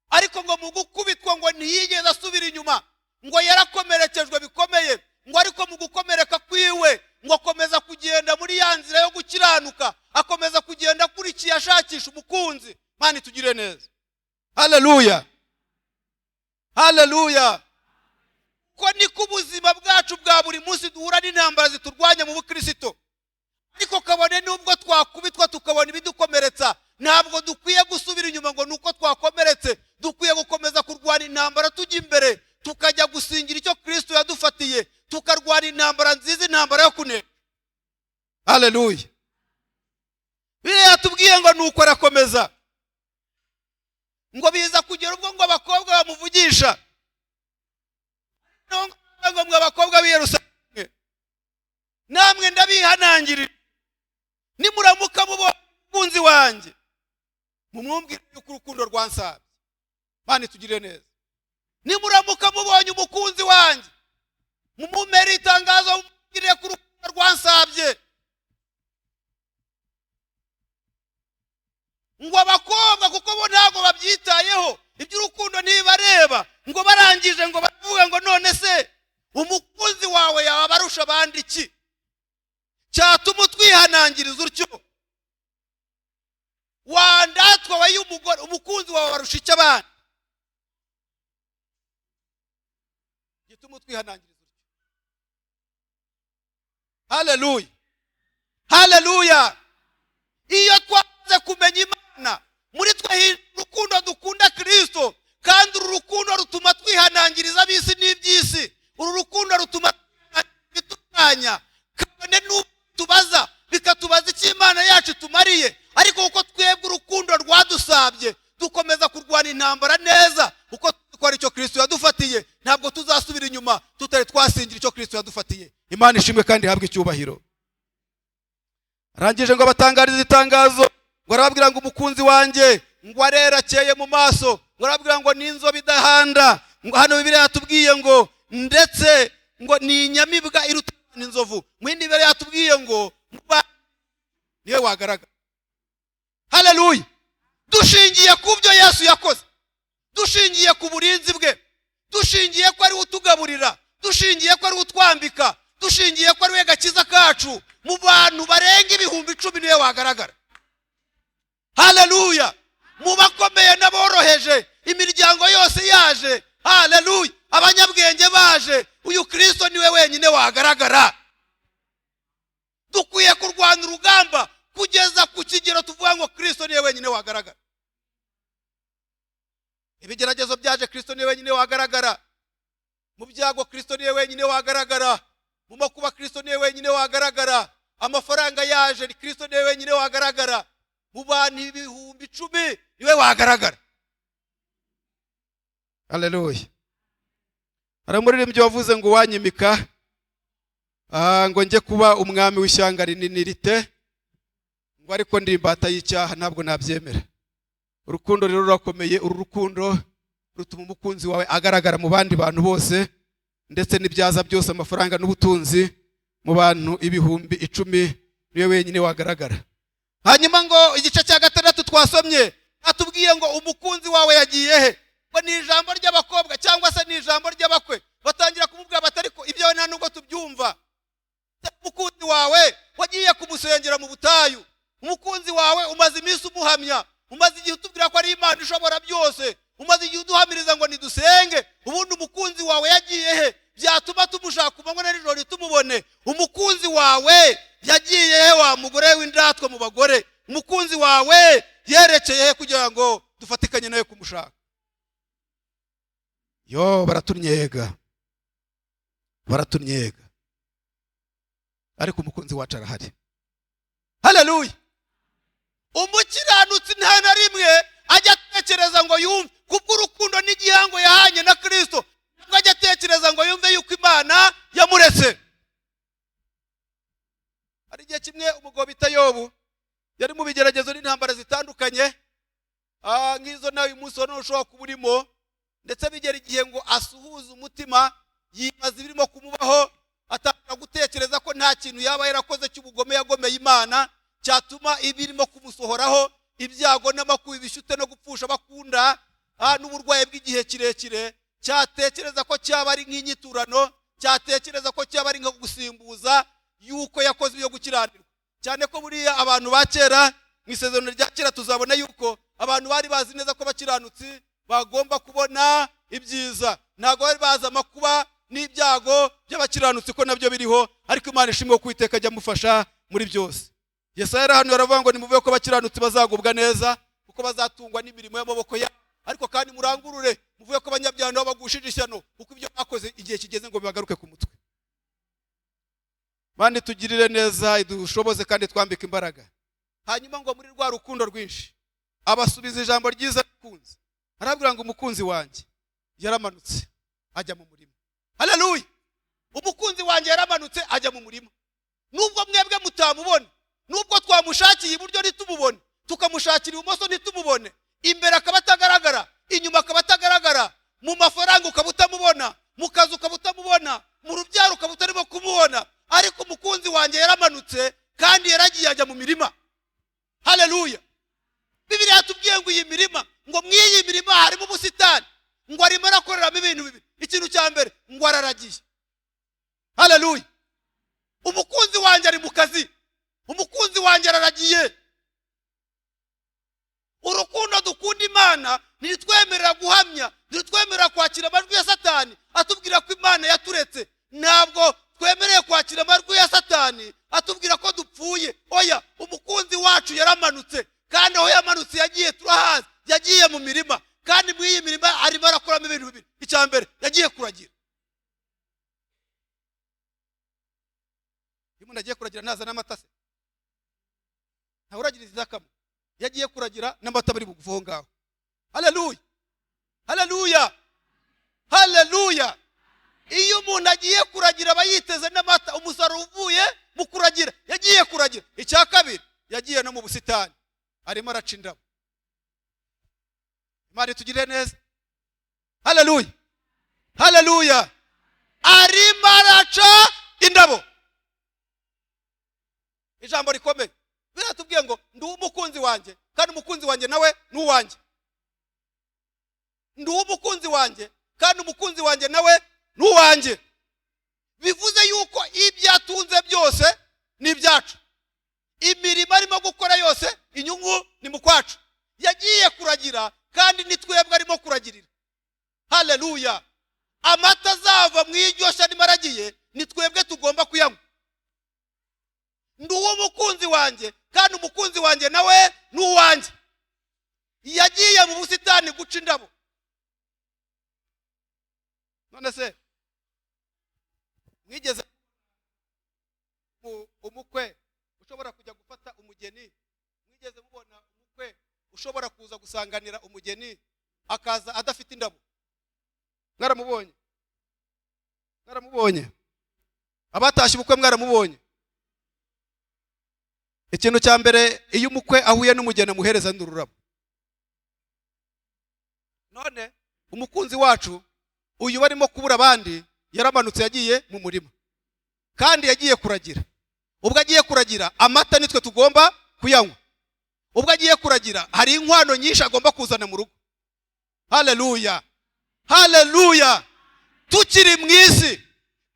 Ariko ngo mu gukubitwa ngo ntiyigeze asubira inyuma, ngo yarakomerekejwe bikomeye, ngo ariko mu gukomereka kwiwe ngo akomeza kugenda muri ya nzira yo gukiranuka, akomeza kugenda akurikiye ashakisha umukunzi. Imana itugire neza. Haleluya, haleluya. Ko niko ubuzima bwacu bwa buri munsi duhura n'intambara ziturwanya mu bukristo. Ariko kabone nubwo twakubitwa tukabona ibidukomeretsa, ntabwo dukwiye gusubira inyuma ngo nuko twakomeretse. Dukwiye gukomeza kurwana intambara tujya imbere, tukajya gusingira icyo Kristo yadufatiye, tukarwana intambara nziza, intambara yo kunesha. Haleluya. Bibiliya yatubwiye ngo nuko arakomeza, ngo biza kugera ubwo ngo abakobwa bamuvugisha, ngo mwe abakobwa b'i Yerusalemu namwe ndabihanangirira, nimuramuka mubonye umukunzi wanjye mumwumvire yuko urukundo rwansabye. Imana itugirire neza. Nimuramuka mubonye umukunzi wanjye mumumere itangazo, mumubwire ko urukundo rwansabye. Ngo abakobwa kuko bo ntabwo babyitayeho, iby'urukundo ntibareba, ngo barangije ngo bavuga ngo none se umukunzi wawe yaba abarusha abandi iki cyatuma utwihanangiriza utyo? Wandatwa we y'umugore, umukunzi wawe arusha icyo abandi gituma utwihanangiriza utyo? Haleluya, haleluya. Iyo twaze kumenya Imana, muri twe urukundo dukunda Kristo, kandi uru rukundo rutuma twihanangiriza ab'isi n'iby'isi. Uru rukundo rutuma bitunganya, kabone n'ubwo tubaza bikatubaza icyo Imana yacu tumariye, ariko kuko twebwe urukundo rwadusabye dukomeza kurwana intambara neza, uko dukora icyo Kristo yadufatiye. Ntabwo tuzasubira inyuma tutari twasingira icyo Kristo yadufatiye. Imana ishimwe kandi ihabwe icyubahiro. Arangije ngo abatangarize itangazo, ngo arababwira ngo umukunzi wanjye ngo arera akeye mu maso, ngo arababwira ngo ni inzobe idahanda. Ngo hano Bibiliya yatubwiye ngo Ndetse ngo ni inyamibwa iruta inzovu. Mu yindi mbere yatubwiye ngo niwe wagaragara. Haleluya! Dushingiye ku byo Yesu yakoze, dushingiye ku burinzi bwe, dushingiye ko ari we utugaburira, dushingiye ko ari we utwambika, dushingiye ko ari we gakiza kacu, mu bantu barenga 10,000 niwe wagaragara. Haleluya! Mu bakomeye n'aboroheje, imiryango yose yaje, haleluya, abanyabwenge baje, uyu Kristo niwe wenyine wagaragara. Dukwiye kurwana urugamba kugeza ku kigero tuvuga ngo Kristo niwe wenyine wagaragara. Ibigeragezo byaje, Kristo niwe wenyine wagaragara. Mu byago, Kristo niwe wenyine wagaragara. Mu makuba, Kristo niwe wenyine wagaragara. Amafaranga yaje, Kristo niwe wenyine wagaragara. Mu bantu 10,000 niwe wagaragara. Haleluya! Hari umuririmbyi wavuze ngo wanyimika ngo njye kuba umwami w'ishyanga rinini rite, ngo ariko ndi imbata y'icyaha, ntabwo nabyemera. Urukundo rero rurakomeye. Uru rukundo rutuma umukunzi wawe agaragara mu bandi bantu bose, ndetse n'ibyaza byose, amafaranga n'ubutunzi, mu bantu 10,000 niwe wenyine wagaragara. Hanyuma ngo igice cya 6 twasomye atubwiye ngo umukunzi wawe yagiye he? Ngo ni ijambo ry'abakobwa cyangwa se ni ijambo ry'abakwe. Batangira kumubwira bati ariko ibyo nta nubwo tubyumva. Umukunzi wawe wagiye kumusengera mu butayu, umukunzi wawe umaze iminsi umuhamya, umaze igihe utubwira ko ari Imana ishobora byose, umaze igihe uduhamiriza ngo nidusenge, ubundi umukunzi wawe yagiye he? Byatuma tumushaka umanywa na nijoro tumubone. Umukunzi wawe yagiye he wa mugore w'indatwa mu bagore? Umukunzi wawe yerekeye he kugira ngo dufatikanye nawe kumushaka? Yo, baratunyega, baratunyega, ariko umukunzi wacu arahari. Haleluya! Umukiranutsi nta na rimwe ajya atekereza ngo yumve kubw'urukundo n'igihango yahanye na Kristo, ntabwo ajya atekereza ngo yumve yuko Imana yamuretse. Hari igihe kimwe umugabo bita Yobu yari mu bigeragezo n'intambara zitandukanye, nk'izo nawe uyu munsi wa none ushobora kuba urimo, ndetse bigera igihe ngo asuhuze umutima, yibaza ibirimo kumubaho, atangira gutekereza ko nta kintu yaba yarakoze cy'ubugome yagomeye Imana cyatuma ibirimo kumusohoraho ibyago n'amakuba, ibishyute no gupfusha bakunda, n'uburwayi bw'igihe kirekire, cyatekereza ko cyaba ari nk'inyiturano, cyatekereza ko cyaba ari nko gusimbuza yuko yakoze ibyo gukiranirwa. Cyane ko buriya abantu ba kera mu isezerano rya kera tuzabona yuko abantu bari bazi neza ko abakiranutsi bagomba kubona ibyiza, ntabwo bari bazi amakuba n'ibyago by'abakiranutsi ko nabyo biriho, ariko Imana ishimwe ko Uwiteka ajya amufasha muri byose. Yesaya yari hano aravuga ngo nimuve ko abakiranutsi bazagubwa neza, kuko bazatungwa n'imirimo y'amaboko yabo, ariko kandi murangurure muvuge ko abanyabyaha nabo bagushije ishyano, kuko ibyo bakoze igihe kigeze ngo bibagaruke ku mutwe. Mani tugirire neza, idushoboze kandi twambike imbaraga. Hanyuma ngo muri rwa rukundo rwinshi abasubiza ijambo ryiza kunze, arabwira ngo umukunzi wanjye yaramanutse ajya mu murima. Haleluya! Umukunzi wanjye yaramanutse ajya mu murima. Nubwo mwebwe mutamubona, nubwo twamushakiye iburyo ntitumubone, tukamushakira ibumoso ntitumubone, imbere akaba atagaragara, inyuma akaba atagaragara, mu mafaranga ukaba utamubona, mu kazi ukaba utamubona, mu rubyaro ukaba utarimo kumubona, ariko umukunzi wanjye yaramanutse kandi yaragiye ajya mu mirima. Haleluya! Bibiliya yatubwiye ngo iyi mirima, ngo mw'iyi mirima harimo ubusitani, ngo arimo arakoreramo ibintu bibiri. Ikintu cya mbere ngo araragiye. Haleluya! Umukunzi wanjye ari mu kazi, umukunzi wanjye araragiye. Urukundo dukunda Imana ntiritwemerera guhamya, ntiritwemerera kwakira amajwi ya Satani atubwira ko Imana yaturetse. Ntabwo twemereye kwakira amajwi ya Satani atubwira ko dupfuye. Oya, umukunzi wacu yaramanutse, kandi aho yamanutse yagiye turahazi, yagiye mu mirima, kandi muri iyi mirima arimo arakoramo ibintu bibiri. Icya mbere yagiye kuragira. Iyo umuntu agiye kuragira ntaza n'amata se, ntawuragira izakamo. Yagiye kuragira n'amata bari bugufi aho ngaho. Haleluya! Haleluya! Haleluya! Iyo umuntu agiye kuragira aba yiteze n'amata, umusaruro uvuye mu kuragira. Yagiye kuragira. Icya kabiri yagiye no mu busitani, arimo araca indabo. Imana itugirire neza. Haleluya! Haleluya! Arimo araca indabo. Ijambo rikomeye biratubwiye ngo ndi umukunzi wanjye kandi umukunzi wanjye nawe ni uwanjye. Ndi umukunzi wanjye kandi umukunzi wanjye nawe ni uwanjye. Bivuze yuko ibyo atunze byose ni ibyacu. Imirimo arimo gukora yose inyungu ni mu kwacu. Yagiye kuragira kandi ni twebwe arimo kuragirira. Haleluya. Amata azava mu iryo arimo aragiye ni twebwe tugomba kuyanywa. Ndi uw'umukunzi wanjye kandi umukunzi wanjye nawe ni uwanjye. Yagiye mu busitani guca indabo. None se mwigeze umukwe ushobora kujya gufata umugeni? Mwigeze mubona umukwe ushobora kuza gusanganira umugeni akaza adafite indabo? Mwaramubonye? Mwaramubonye? Abatashye ubukwe mwaramubonye? Ikintu cya mbere iyo umukwe ahuye n'umugeni amuhereza n'ururabo. None umukunzi wacu uyu barimo kubura abandi yaramanutse yagiye mu murima kandi yagiye kuragira. Ubwo agiye kuragira amata nitwe tugomba kuyanywa. Ubwo agiye kuragira hari inkwano nyinshi agomba kuzana mu rugo. Haleluya, haleluya. Tukiri mu isi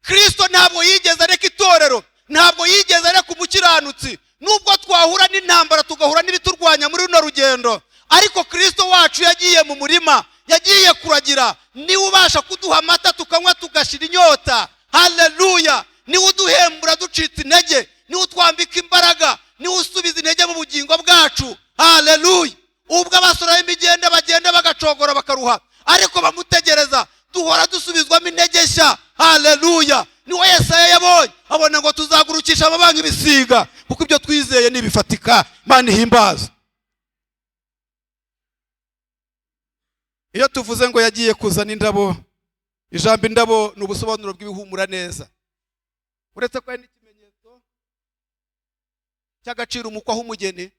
Kristo ntabwo yigeze areka itorero, ntabwo yigeze areka umukiranutsi. Nubwo twahura n'intambara tugahura n'ibiturwanya muri runo rugendo, ariko Kristo wacu yagiye mu murima, yagiye kuragira. Niwe ubasha kuduha amata tukanywa tugashira inyota. Haleluya. Niwe uduhembura ducitse intege, niwe utwambika imbaraga, niwe usubiza intege mu bugingo bwacu. Haleluya. Ubwo abasore b'imigende bagenda bagacogora bakaruha, ariko bamutegereza duhora dusubizwamo intege nshya. Haleluya. Niwe Yesaya yabonye abona ngo tuzagurukisha amabanki ibisiga, kuko ibyo twizeye nibifatika. Imana ihimbaza. Iyo tuvuze ngo yagiye kuzana indabo, ijambo indabo ni ubusobanuro bw'ibihumura neza. Uretse ko ari n'ikimenyetso cy'agaciro umukwe aho umugeni,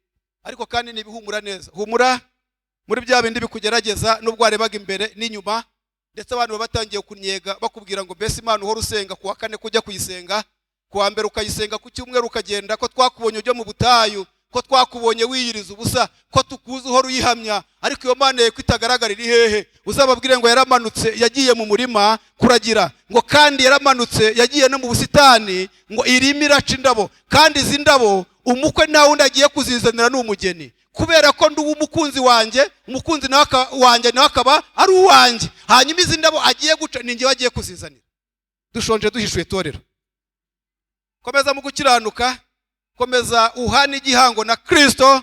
ariko kandi ni ibihumura neza. Humura muri bya bindi bikugerageza nubwo warebaga imbere n'inyuma, ndetse abantu baba batangiye kunyega bakubwira ngo mbese Imana uhora usenga kuwa kane kujya kuyisenga, kuwa mbere ukayisenga, ku cyumweru ukagenda, ko twakubonye ujya mu butayu, ko twakubonye wiyiriza ubusa, ko tukuzi uhora uyihamya, ariko iyo Mana yawe itagaragara iri hehe? Uzababwire ngo yaramanutse yagiye mu murima kuragira, ngo kandi yaramanutse yagiye no mu busitani, ngo irimo iraca indabo, kandi izi ndabo umukwe nta wundi agiye kuzizanira ni umugeni. Kubera ko ndi umukunzi wanjye, umukunzi nawe wanjye nawe akaba ari uwanjye, hanyuma izi ndabo agiye guca ni njye agiye kuzizanira. Dushonje duhishuye itorero. Komeza mu gukiranuka, komeza uhana igihango na Kristo,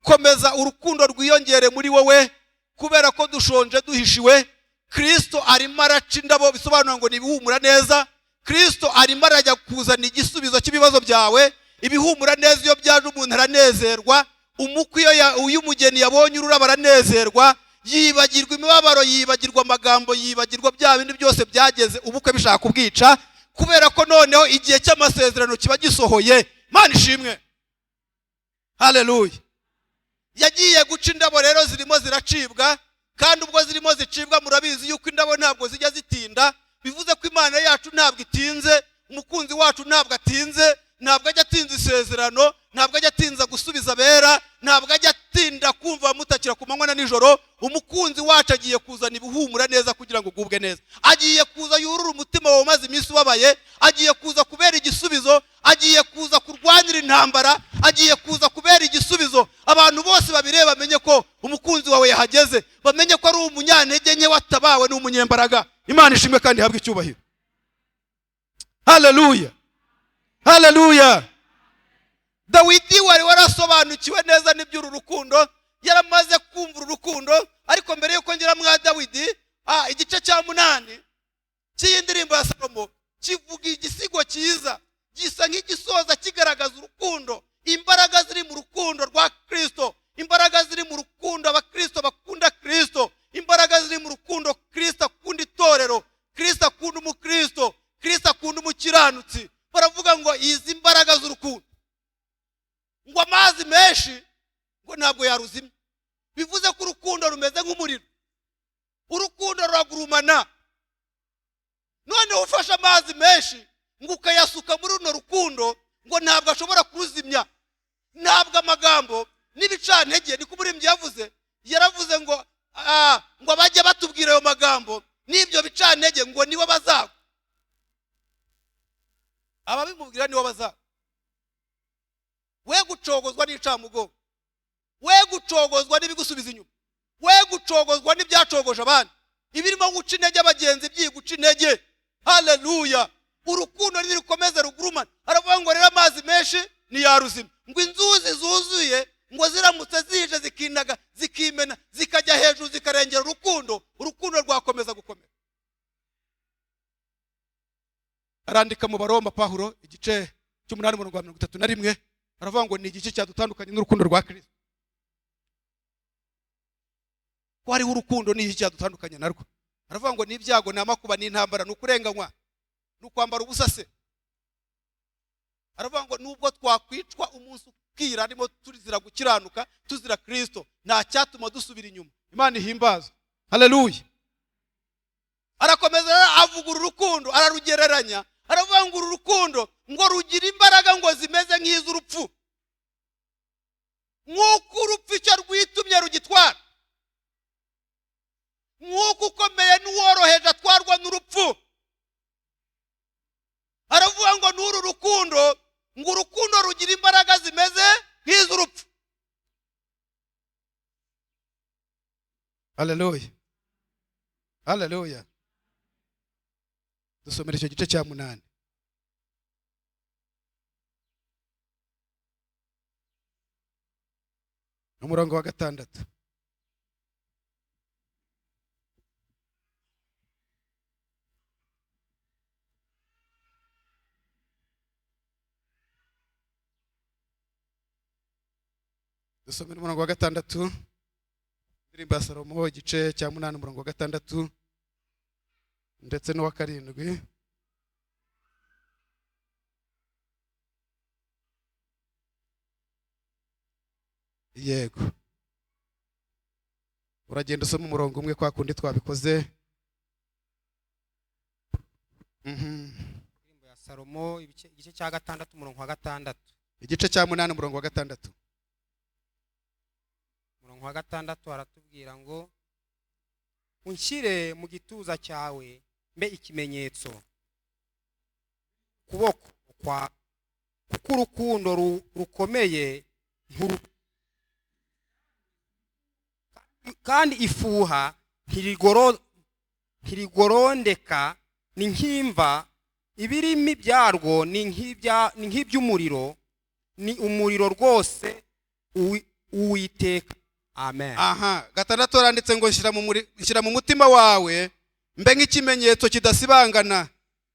komeza urukundo rwiyongere muri wowe, kubera ko dushonje duhishiwe. Kristo arimo araca indabo, bisobanura ngo nibihumura neza. Kristo arimo arajya kuzana igisubizo cy'ibibazo byawe. Ibihumura neza iyo byaje umuntu aranezerwa. Umukwe iyo umugeni yabonye ururabo aranezerwa, yibagirwa imibabaro, yibagirwa amagambo, yibagirwa bya bindi byose byageze ubukwe bishaka kubwica, kubera ko noneho igihe cy'amasezerano kiba gisohoye. Imana ishimwe. Haleluya. Yagiye guca indabo rero zirimo ziracibwa, kandi ubwo zirimo zicibwa murabizi yuko indabo ntabwo zijya zitinda. Bivuze ko Imana yacu ntabwo itinze, umukunzi wacu ntabwo atinze, ntabwo ajya atinza isezerano, ntabwo ajya atinza gusubiza abera, ntabwo ajya atinda kumva mutakira ku manywa na nijoro. Umukunzi wacu agiye kuzana ibihumura neza kugira ngo ugubwe neza. Agiye kuza yurura umutima wawe umaze iminsi ubabaye, agiye kuza kubera igisubizo, agiye kuza kurwanira intambara, agiye kuza kubera igisubizo. Abantu bose babireba bamenye ko umukunzi wawe yahageze, bamenye ko ari umunyantege nke watabawe n'umunyembaraga. Imana ishimwe kandi ihabwe icyubahiro. Haleluya, haleluya. Dawidi wari warasobanukiwe neza n'iby'uru rukundo, yaramaze kumva uru rukundo. Ariko mbere yuko ngera mwa Dawidi, igice cya 8 cy'iyi ndirimbo ya Salomo kivuga igisigo cyiza gisa nk'igisoza kigaragaza urukundo, imbaraga ziri mu rukundo rwa Kristo, imbaraga ziri mu rukundo abakristo bakunda Kristo, imbaraga ziri mu rukundo Kristo akunda itorero, Kristo akunda umukristo, Kristo akunda umukiranutsi. Baravuga ngo izi mbaraga z'urukundo, ngo amazi menshi ngo ntabwo yaruzimya. Bivuze ko urukundo rumeze nk'umuriro, urukundo ruragurumana. Noneho ufashe amazi menshi ngo ukayasuka muri runo rukundo, ngo ntabwo ashobora kuruzimya. Ntabwo amagambo n'ibicantege, niko umuririmbyi yavuze, yaravuze ngo ngo bajye batubwira ayo magambo n'ibyo bicantege, ngo nibo bazagwa. Ababimubwira nibo bazagwa. We gucogozwa n'icamugongo, we gucogozwa n'ibigusubiza inyuma, we gucogozwa n'ibyacogoje abandi, ibirimo guca intege abagenzi byiguca intege. Haleluya! Urukundo nirukomeze rugurumane. Aravuga ngo rero amazi menshi ntiyaruzima, ngo inzuzi zuzuye ngo ziramutse zije zikinaga zikimena zikajya hejuru zikarengera urukundo, urukundo rwakomeza gukomera. Arandika mu Baroma Pawulo igice cy'umunani umurongo wa 31, aravuga ngo ni igice cyadutandukanye n'urukundo rwa Kristo. Ko hariho urukundo ni iki cyadutandukanye narwo? Aravuga ngo ni ibyago, ni amakuba, ni intambara, ni ukurenganywa, ni ukwambara ubusase. Aravuga ngo nubwo twakwicwa umunsi ukira arimo turizira gukiranuka, tuzira Kristo, nta cyatuma dusubira inyuma. Imana ihimbazwe. Haleluya. Arakomeza avuga uru rukundo, ararugereranya, aravuga ngo uru rukundo ngo rugira imbaraga ngo zimeze nk'iz'urupfu, nk'uko urupfu icyo rwitumye rugitwara, nk'uko ukomeye n'uworoheje atwarwa n'urupfu. Aravuga ngo n'uru rukundo, ngo urukundo rugira imbaraga zimeze nk'iz'urupfu. Haleluya. Haleluya. Dusomera icyo gice cya 8. Umurongo wa 6. Dusomera umurongo wa 6. Indirimbo ya Salomo igice cya 8 umurongo wa 6 ndetse n'uwa 7. Yego, uragenda usoma umurongo umwe kwa kundi twabikoze. Indirimbo ya Salomo igice cya 6 umurongo wa 6. Igice cya 8 umurongo wa 6. Umurongo wa 6 aratubwira ngo unshyire mu gituza cyawe mbe ikimenyetso kuboko kwa, kuko urukundo rukomeye kandi ifuha ntirigorondeka, ni nk'imva, ibirimi byarwo ni nk'iby'umuriro, ni umuriro rwose Uwiteka. Amen. Aha, 6 aranditse ngo nshyira mu mutima wawe mbe nk'ikimenyetso kidasibangana,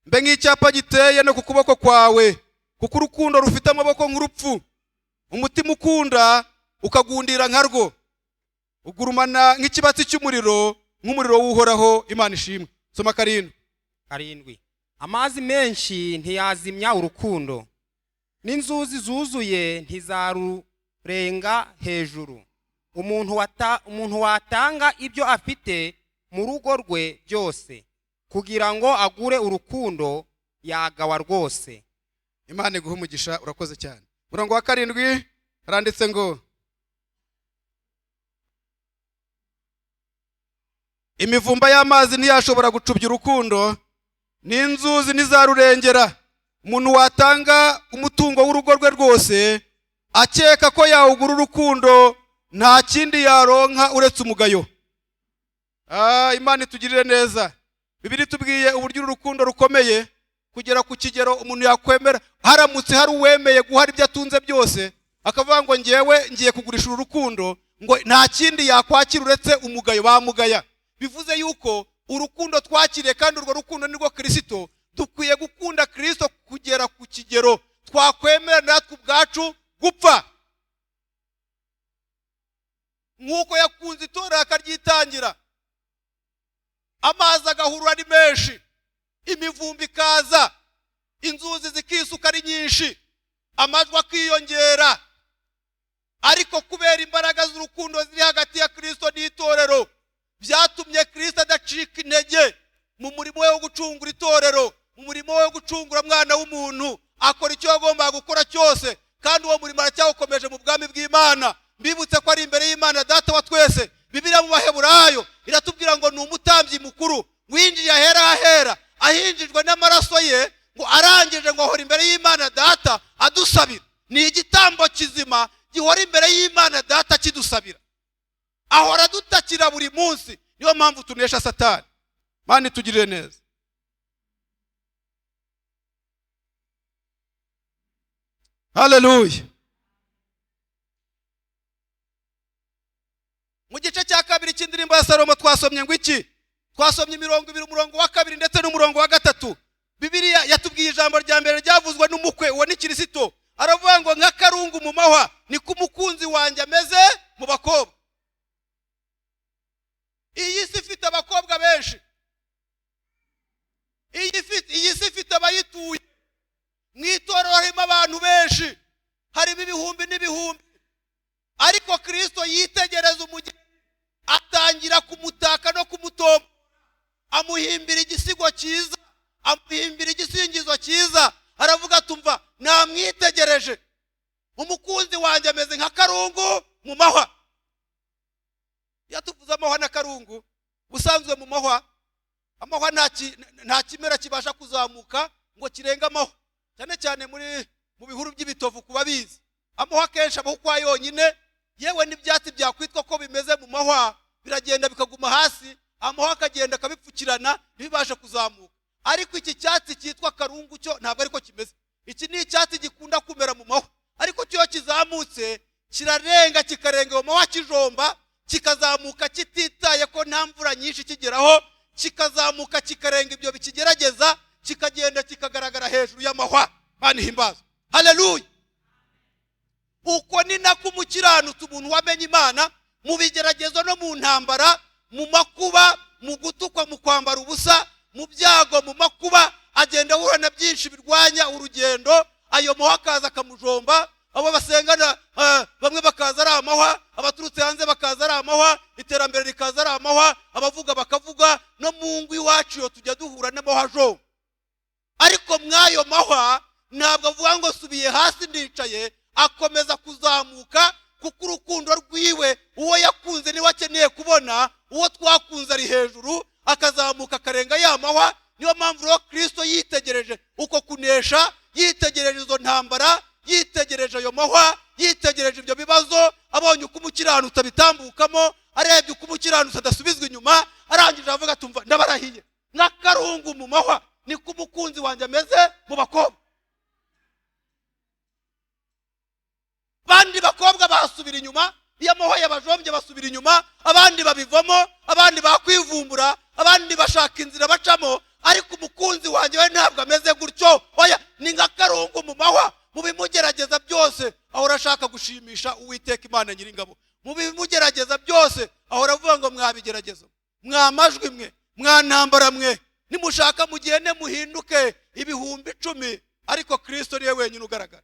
mbe nk'icyapa giteye no ku kuboko kwawe, kuko urukundo rufite amaboko nk'urupfu, umutima ukunda ukagundira nkarwo, ugurumana nk'ikibatsi cy'umuriro, nk'umuriro w'Uhoraho. Imana ishimwe. Soma 7. 7. Amazi menshi ntiyazimya urukundo, n'inzuzi zuzuye ntizarurenga hejuru. Umuntu watanga ibyo afite mu rugo rwe byose kugira ngo agure urukundo yagawa rwose. Imana iguhe umugisha, urakoze cyane. Umurongo wa 7 haranditse ngo imivumba y'amazi ntiyashobora gucubya urukundo, n'inzuzi ntizarurengera. Umuntu watanga umutungo w'urugo rwe rwose akeka ko yawugura urukundo, nta kindi yaronka uretse umugayo. Imana itugirire neza. Bibiliya itubwiye uburyo urukundo rukomeye kugera ku kigero umuntu yakwemera, haramutse hari uwemeye guhara ibyo atunze byose akavuga ngo ngewe ngiye kugurisha uru rukundo, ngo nta kindi yakwakira uretse umugayo, bamugaya. Bivuze yuko urukundo twakiriye, kandi urwo rukundo nirwo Kristo, dukwiye gukunda Kristo kugera ku kigero twakwemera natwe ubwacu gupfa, nk'uko yakunze itorero akaryitangira, amazi agahurura ari menshi, imivumbi ikaza, inzuzi zikisuka ari nyinshi, amajwi akiyongera, ariko kubera imbaraga z'urukundo ziri hagati ya Kristo n'itorero, byatumye Kristo adacika intege. Mu murimo we wo gucungura itorero, mu murimo we wo gucungura mwana w'umuntu, akora icyo yagombaga gukora cyose, kandi uwo murimo aracyawukomeje mu bwami bw'Imana. Mbibutse ko ari imbere y'Imana Data wa twese. Bibiliya mu Baheburayo iratubwira ngo ni umutambyi mukuru winjiye ahera hahera, ahinjijwe n'amaraso ye, ngo arangije ngo ahora imbere y'Imana Data adusabira. Ni igitambo kizima gihora imbere y'Imana Data kidusabira, ahora adutakira buri munsi. Niyo mpamvu tunesha Satani. Mana itugirire neza. Haleluya. Mu gice cya kabiri cy'indirimbo ya Salomo twasomye ngo iki? Twasomye imirongo ibiri, umurongo wa kabiri ndetse n'umurongo wa gatatu. Bibiliya yatubwiye ijambo rya mbere ryavuzwe n'umukwe, uwo ni Kirisito. Aravuga ngo nk'akarungu mu mahwa niko umukunzi wanjye ameze mu bakobwa. Iyi si ifite abakobwa benshi, iyi si ifite abayituye. Mu itorero harimo abantu benshi, harimo ibihumbi n'ibihumbi, ariko Kristo yitegereza umugeni, atangira kumutaka no kumutomba, amuhimbira igisigo cyiza, amuhimbira igisingizo cyiza. Aravuga tumva namwitegereje, umukunzi wanjye ameze nka karungu mu mahwa. Yatuvuze amahwa na karungu. Busanzwe mu mahwa, amahwa nta kimera kibasha kuzamuka ngo kirenga amahwa, cyane cyane muri mu bihuru by'ibitovu kubabizi. Amahwa kenshi abaho kwa yonyine, yewe n'ibyatsi byakwitwa ko bimeze mu mahwa biragenda bikaguma hasi, amahwa akagenda akabipfukirana ntibibashe kuzamuka. Ariko iki cyatsi cyitwa karungu cyo ntabwo ariko kimeze. Iki ni icyatsi gikunda kumera mu mahwa, ariko cyo kizamutse kirarenga, kikarenga mu mahwa kijomba, kikazamuka kititaye ko nta mvura nyinshi kigeraho, kikazamuka kikarenga ibyo bikigerageza, kikagenda kikagaragara hejuru y'amahwa. Mana ihimbaza. Haleluya. Uko ni nako umukiranutsi, umuntu wamenye Imana, mu bigeragezo no mu ntambara, mu makuba, mu gutukwa, mu kwambara ubusa, mu byago, mu makuba, agenda ahura na byinshi birwanya urugendo. Ayo mahwa akaza akamujomba, abo basengana bamwe bakaza ari amahwa, abaturutse hanze bakaza ari amahwa, iterambere rikaza ari amahwa, abavuga bakavuga, no mu ngo iwacu yo tujya duhura n'amahwa ajomba. Ariko mwayo mahwa ntabwo avuga ngo subiye hasi ndicaye, akomeza kuzamuka, kuko urukundo rwiwe uwo yakunze niwe akeneye kubona, uwo twakunze ari hejuru, akazamuka akarenga ya mahwa. Niyo mpamvu rero Kristo yitegereje uko kunesha, yitegereje izo ntambara, yitegereje ayo mahwa, yitegereje ibyo bibazo, abonye uko umukiranutsi abitambukamo, arebye uko umukiranutsi adasubizwa inyuma, arangije avuga tumva ndabarahiye, nk'akarungu mu mahwa niko umukunzi wanjye ameze mu bakobwa. Abandi bakobwa basubira inyuma, iyo amahwa yabajombye basubira inyuma, abandi babivamo, abandi bakwivumbura, abandi bashaka inzira bacamo, ariko umukunzi wanjye we ntabwo ameze gutyo. Oya, ni nk'akarungu mu mahwa. Mu bimugerageza byose ahora ashaka gushimisha Uwiteka Imana Nyiringabo. Mu bimugerageza byose ahora avuga ngo mwabigerageza, mwamajwi mwe, mwantambara mwe, nimushaka mugende muhinduke 10,000, ariko Kristo niwe wenyine ugaragara.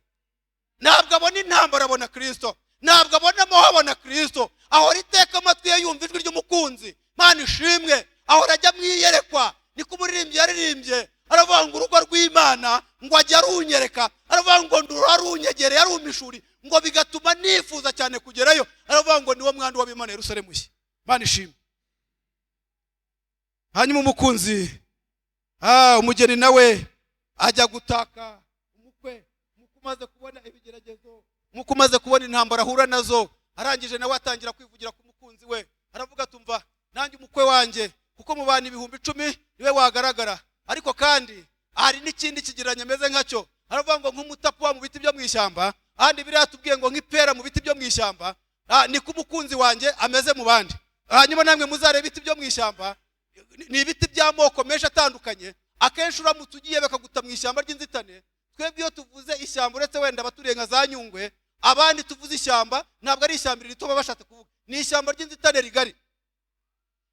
Ntabwo abona intambara, abona Kristo. Ntabwo abona amahwa, abona Kristo. Ahora iteka amatwi ye yumva ijwi ry'umukunzi. Mana ishimwe. Ahora ajya mwiyerekwa. Niko umuririmbyi yaririmbye, aravuga ngo urugo rw'Imana ngo ajya arunyereka, aravuga ngo ndurarunyegere yarumishuri, ngo bigatuma nifuza cyane kugerayo. Aravuga ngo niwo mwandu w'Imana Yerusalemu nshya. Mana ishimwe. Hanyuma umukunzi, umugeni nawe ajya gutaka umukwe, umaze kubona ibigeragezo, nkuko umaze kubona intambara ahura nazo, arangije nawe atangira kwivugira ku mukunzi we. Aravuga tumva nanjye umukwe wanjye, kuko mu bantu 10,000 niwe wagaragara, ariko kandi hari n'ikindi kigereranya ameze nkacyo. Aravuga ngo nk'umutapuwa mu biti byo mu ishyamba, ahandi biriya tubwiye ngo nk'ipera mu biti byo mu ishyamba, niko umukunzi wanjye ameze mu bandi. Hanyuma namwe muzareba ibiti byo mu ishyamba, ni ibiti by'amoko menshi atandukanye. Akenshi uramutse ugiye bakaguta mu ishyamba ry'inzitane. Twebwe iyo tuvuze ishyamba, uretse wenda abaturiye nka za Nyungwe, abandi tuvuze ishyamba ntabwo ari ishyamba rito baba bashatse kuvuga, ni ishyamba ry'inzitane rigari.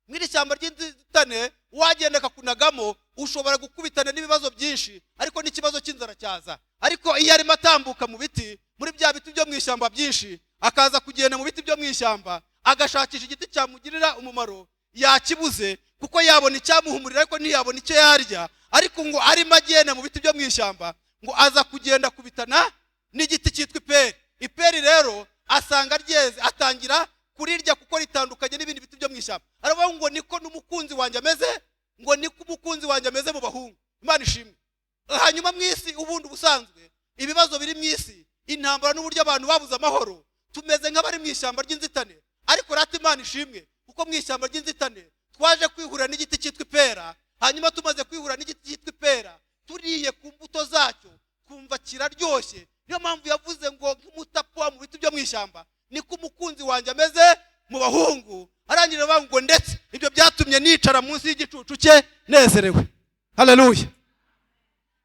Mw'iri shyamba ry'inzitane wagenda akakunagamo, ushobora gukubitana n'ibibazo byinshi, ariko n'ikibazo cy'inzara cyaza. Ariko iyo arimo atambuka mu biti, muri bya biti byo mu ishyamba byinshi, akaza kugenda mu biti byo mu ishyamba, agashakisha igiti cyamugirira umumaro, Yakibuze kuko yabona icyamuhumurira ariko ntiyabona icyo yarya. Ariko ngo arimo agenda mu biti byo mu ishyamba, ngo aza kugenda kubitana n'igiti cyitwa iperi. Iperi rero asanga ryeze, atangira kurirya kuko ritandukanye n'ibindi biti byo mu ishyamba. Aravuga ngo niko n'umukunzi wanjye ameze, ngo niko umukunzi wanjye ameze mu bahungu. Imana ishimwe. Hanyuma mu isi ubundi ubusanzwe ibibazo biri mu isi, intambara n'uburyo abantu babuze amahoro, tumeze nk'abari mu ishyamba ry'inzitane. Ariko rata Imana ishimwe, kuko mu ishyamba ry'inzitane twaje kwihura n'igiti cyitwa ipera. Hanyuma tumaze kwihura n'igiti cyitwa ipera, turiye ku mbuto zacyo twumva kiraryoshye. Niyo mpamvu yavuze ngo nk'umutapwa mu biti byo mu ishyamba niko umukunzi wanjye ameze mu bahungu. Arangira avuga ngo ndetse ibyo byatumye nicara munsi y'igicucu cye nezerewe. Haleluya.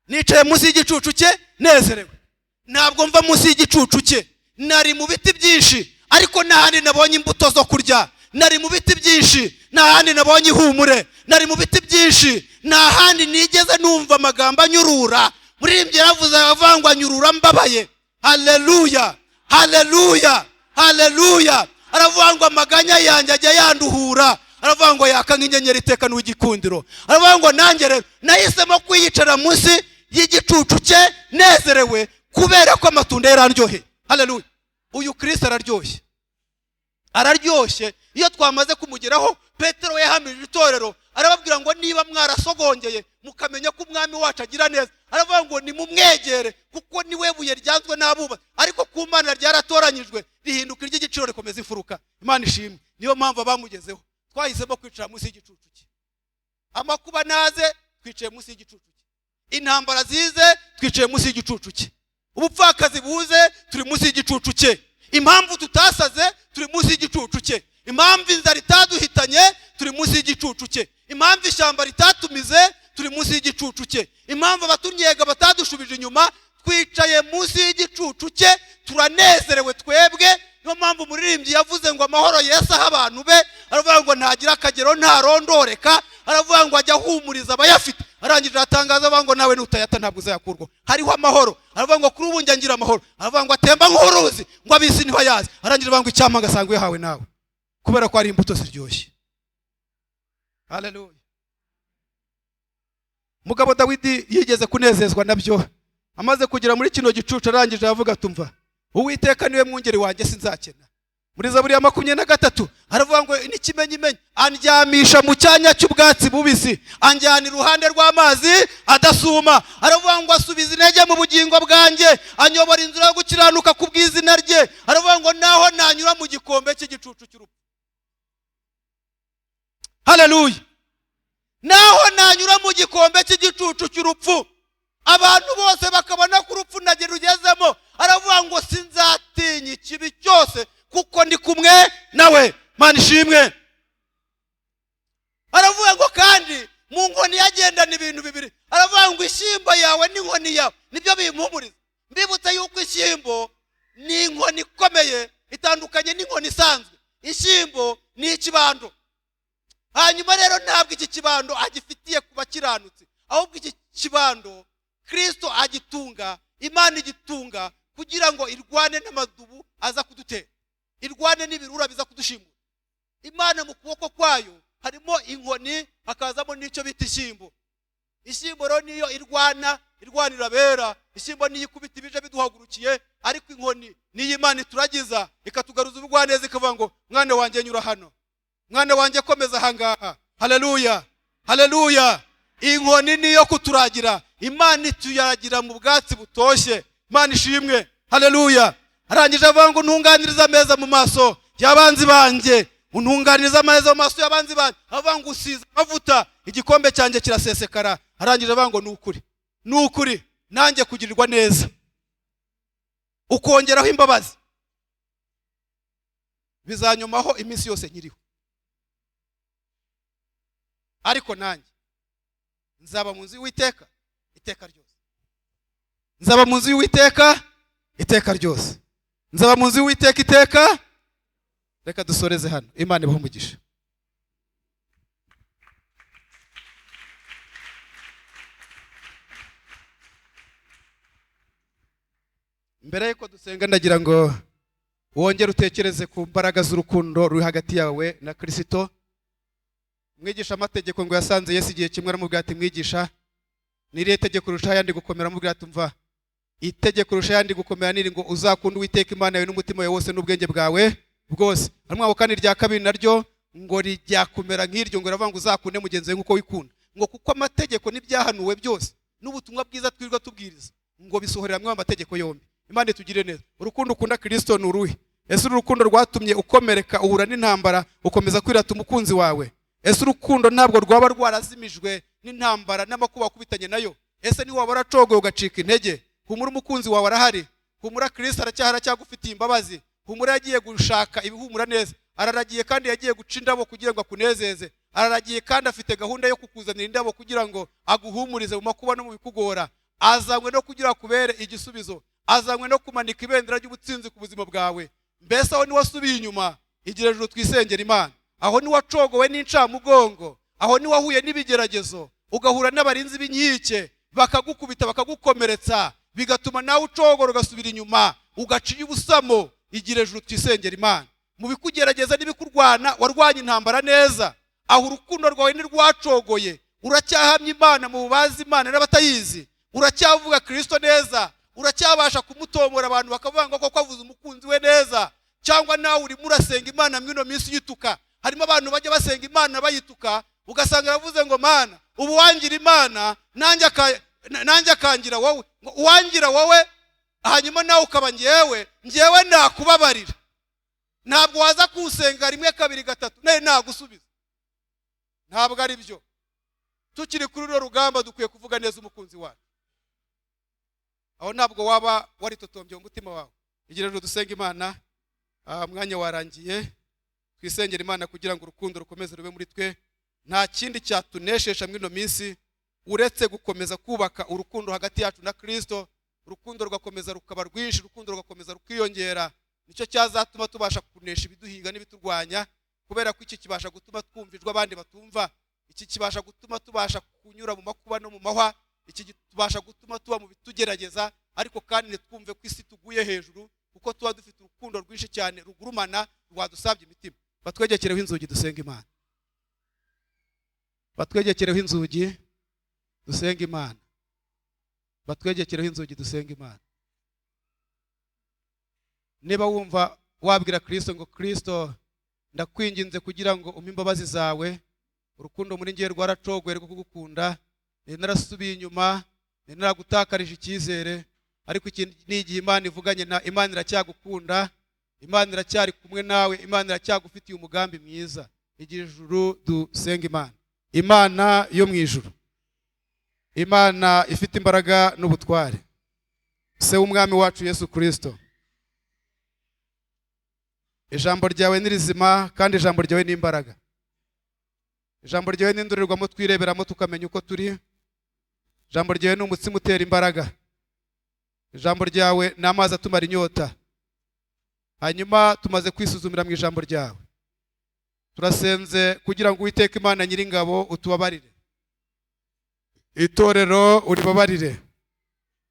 Nicaye munsi y'igicucu cye nezerewe. Ntabwo mva munsi y'igicucu cye. Nari mu biti byinshi ariko nta handi nabonye imbuto zo kurya. Nari mu biti byinshi nta handi nabonye ihumure. Nari mu biti byinshi nta handi nigeze numva amagambo anyurura. Muririmbyi yaravuze avuga ngo anyurura mbabaye. Haleluya, haleluya, haleluya. Aravuga ngo amaganya yanjye ajya yanduhura. Aravuga ngo yaka nk'inyenyeri iteka n'uw'igikundiro. Aravuga ngo nanjye rero nahisemo kwiyicara munsi y'igicucu cye nezerewe, kubera ko amatunda yararyoheye. Haleluya. Uyu Kristo araryoshye, araryoshye. Iyo twamaze kumugeraho, Petero yahamirije itorero arababwira ngo niba mwarasogongeye mukamenya ko umwami wacu agira neza, aravuga ngo nimumwegere kuko niwe buye ryanzwe n'abubatsi, ariko ku Mana ryaratoranyijwe rihinduka iry'igiciro rikomeza imfuruka. Imana ishimwe. Niyo mpamvu abamugezeho twahisemo kwicara munsi y'igicucu cye. Amakuba naze, twicaye munsi y'igicucu cye. Intambara zize, twicaye munsi y'igicucu cye. Ubupfakazi buze, turi munsi y'igicucu cye. Impamvu tutasaze, turi munsi y'igicucu cye. Impamvu inzara itaduhitanye, turi munsi y'igicucu cye. Impamvu ishyamba ritatumize, turi munsi y'igicucu cye. Impamvu abatunyega batadushubije inyuma, twicaye munsi y'igicucu cye, turanezerewe twebwe. Niyo mpamvu umuririmbyi yavuze ngo amahoro Yesu aha abantu be, aravuga ngo ntagira akagero ntarondoreka, aravuga ngo ajya ahumuriza abayafite. Arangije aratangaza avuga ngo nawe nutayata ntabwo uzayakurwa. Hariho amahoro. Aravuga ngo kuri ubu njya ngira amahoro. Aravuga ngo atemba nk'uruzi ngo ab'isi ntibayazi. Arangije avuga ngo icyampa ngasanga uyahawe nawe, kubera ko ari imbuto ziryoshye. Haleluya. Mugabo Dawidi yigeze kunezezwa nabyo. Amaze kugera muri kino gicucu arangije aravuga tumva, Uwiteka niwe mwungeri wanjye sinzakena. Muri Zaburi ya 23 aravuga ngo n'ikimenyimenyi andyamisha mu cyanya cy'ubwatsi bubisi, anjyana iruhande rw'amazi adasuma. Aravuga ngo asubiza intege mu bugingo bwanjye, anyobora inzira yo gukiranuka ku bw'izina rye. Aravuga ngo naho nanyura mu gikombe cy'igicucu cy'urupfu. Haleluya. Naho nanyura mu gikombe cy'igicucu cy'urupfu, abantu bose bakabona ko urupfu nagirugezemo, aravuga ngo sinzatinya ikibi cyose kuko ndi kumwe nawe. Mana ishimwe. Aravuga ngo kandi mu nkoni yagendana ibintu bibiri. Aravuga ngo ishyimbo yawe n'inkoni yawe nibyo bimpumuriza. Mbibutse yuko ishyimbo ni inkoni ikomeye, itandukanye n'inkoni isanzwe. Ishyimbo ni ikibando. Hanyuma rero ntabwo iki kibando agifitiye ku bakiranutsi, ahubwo iki kibando Kristo agitunga, Imana igitunga kugira ngo irwane n'amadubu aza kudutera, irwane n'ibirura biza kudushimura. Imana mu kuboko kwayo harimo inkoni, hakazamo n'icyo bita ishyimbo. Ishyimbo rero niyo irwana, irwanira abera. Ishyimbo niyo ikubita ibije biduhagurukiye, ariko inkoni niyo Imana ituragiza ikatugaruza ubugwaneza, ikavuga ngo mwana wanjye nyura hano, mwana wanjye komeza ahangaha. Haleluya, haleluya. Inkoni niyo kuturagira, Imana ituyaragira mu bwatsi butoshye. Imana ishimwe. Haleluya. Arangije avuga ngo ntunganiriza ameza mu maso y'abanzi banjye, untunganiriza ameza mu maso y'abanzi banjye. Avuga ngo usize amavuta, igikombe cyanjye kirasesekara. Arangije avuga ngo ni ukuri, ni ukuri nanjye kugirirwa neza, ukongeraho imbabazi, bizanyomaho iminsi yose nkiriho. Ariko nanjye nzaba mu nzu y'Uwiteka iteka ryose. Nzaba mu nzu y'Uwiteka iteka ryose. Nzaba mu nzu y'Uwiteka iteka. Reka dusoreze hano. Imana ibahe umugisha. Mbere yuko dusenga ndagira ngo wongere utekereze ku mbaraga z'urukundo ruri hagati yawe na Kristo. Umwigisha amategeko ngo yasanze Yesu igihe kimwe, aramubwira ati: "Mwigisha, ni irihe tegeko rirusha ayandi gukomera?" Aramubwira ati: "Mva, itegeko rirusha ayandi gukomera niri ngo uzakunde Uwiteka Imana yawe n'umutima wawe wose n'ubwenge bwawe bwose." Aramubwira kandi irya kabiri naryo ngo rijya kumera nk'iryo, ngo riravuga ngo uzakunde mugenzi wawe nk'uko wikunda, ngo kuko amategeko n'ibyahanuwe byose n'ubutumwa bwiza twirirwa tubwiriza ngo bisohorera hamwe amategeko yombi. Imana itugirire neza. Urukundo ukunda Kirisito ni uruhe? Ese uru rukundo rwatumye ukomereka, uhura n'intambara, ukomeza kwirata umukunzi wawe? Ese urukundo ntabwo rwaba rwarazimijwe n'intambara n'amakuba wakubitanye nayo? Ese niba waba waracogoye ugacika intege? Humura, umukunzi wawe arahari. Humura, Kirisito aracyahari, aracyagufitiye imbabazi. Humura, yagiye gushaka ibihumura neza, araragiye kandi yagiye guca indabo kugira ngo akunezeze. Araragiye kandi afite gahunda yo kukuzanira indabo kugira ngo aguhumurize mu makuba no mu bikugora. Azanywe no kugira akubere igisubizo, azanywe no kumanika ibendera ry'ubutsinzi ku buzima bwawe. Mbese aho niwasubiye inyuma? Igira ijuru twisengera Imana. Aho niwacogowe n'incamugongo, aho niwahuye n'ibigeragezo, ugahura n'abarinzi b'inkike bakagukubita, bakagukomeretsa, bigatuma nawe ucogora, ugasubira inyuma, ugacinya ubusamo, igira ijuru twisengera Imana. Mu bikugerageza n'ibikurwana, warwanya intambara neza. Aho urukundo rwawe ntirwacogoye? Uracyahamya Imana mu bazi Imana n'abatayizi? Uracyavuga Kirisito neza? Uracyabasha kumutombora, abantu bakavuga ngo koko avuze umukunzi we neza? Cyangwa nawe urimo urasenga Imana muri ino minsi uyituka? Harimo abantu bajya basenga Imana bayituka, ugasanga aravuze ngo: "Mana, ubu wangira Imana nanjye akangira wowe, ngo uwangira wowe hanyuma nawe ukaba ngewe, ngewe nakubabarira. Ntabwo waza kuwusenga rimwe, kabiri, gatatu nawe nagusubiza." Ntabwo ari byo. Tukiri kuri runo rugamba, dukwiye kuvuga neza umukunzi wacu. Aho ntabwo waba waritotombye mu mutima wawe? Igira rero dusenga Imana. Umwanya warangiye. Twisengera Imana kugira ngo urukundo rukomeze rube muri twe. Nta kindi cyatuneshesha muri ino minsi uretse gukomeza kubaka urukundo hagati yacu na Kirisito, urukundo rugakomeza rukaba rwinshi, urukundo rugakomeza rukiyongera. Nicyo cyazatuma tubasha kunesha ibiduhiga n'ibiturwanya, kubera ko iki kibasha gutuma twumva ijwi abandi batumva, iki kibasha gutuma tubasha kunyura mu makuba no mu mahwa, iki kibasha gutuma tuba mu bitugerageza, ariko kandi ntitwumve ko isi tuguye hejuru, kuko tuba dufite urukundo rwinshi cyane rugurumana rwadusabye imitima. Batwegekereho inzugi dusenga Imana. Batwegekereho inzugi dusenga Imana. Batwegekereho inzugi dusenga Imana. Niba wumva wabwira Kirisito ngo: "Kirisito, ndakwinginze kugira ngo umpe imbabazi zawe. Urukundo muri ngewe rwaracogoye rwo kugukunda, nari narasubiye inyuma, nari naragutakarije icyizere." Ariko iki ni igihe Imana ivuganye na Imana. Iracyagukunda, Imana iracyari kumwe nawe, Imana iracyagufitiye umugambi mwiza. Igira ijuru dusenga Imana. Imana yo mu ijuru, Imana ifite imbaraga n'ubutware, Se w'Umwami wacu Yesu Kirisito, ijambo ryawe ni rizima kandi ijambo ryawe ni imbaraga. Ijambo ryawe ni indorerwamo twireberamo tukamenya uko turi. Ijambo ryawe ni umutsima utera imbaraga. Ijambo ryawe ni amazi atumara inyota. Hanyuma tumaze kwisuzumira mu ijambo ryawe, turasenze kugira ngo Uwiteka Imana Nyiringabo utubabarire, itorero uribabarire,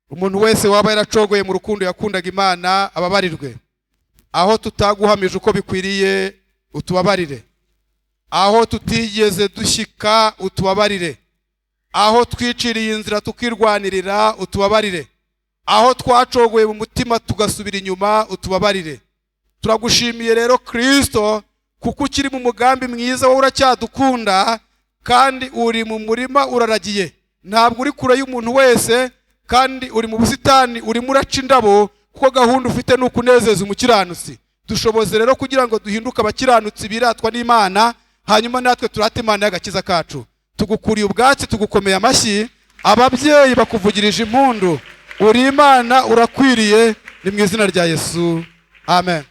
umuntu wese waba yaracogoye mu rukundo yakundaga Imana ababarirwe. Aho tutaguhamije uko bikwiriye, utubabarire. Aho tutigeze dushyika, utubabarire. Aho twiciriye inzira tukirwanirira, utubabarire. Aho twacogoye mu mutima tugasubira inyuma, utubabarire. Turagushimiye rero Kirisito, kuko ukiri mu mugambi mwiza. Wowe uracyadukunda kandi uri mu murima uraragiye, ntabwo uri kure y'umuntu wese, kandi uri mu busitani urimo uraca indabo, kuko gahunda ufite ni ukunezeza umukiranutsi. Dushoboze rero kugira ngo duhinduke abakiranutsi biratwa n'Imana, hanyuma natwe turate Imana y'agakiza kacu. Tugukuriye ubwatsi, tugukomeye amashyi, ababyeyi bakuvugirije impundu. Uri Imana, urakwiriye. Ni mu izina rya Yesu, amen.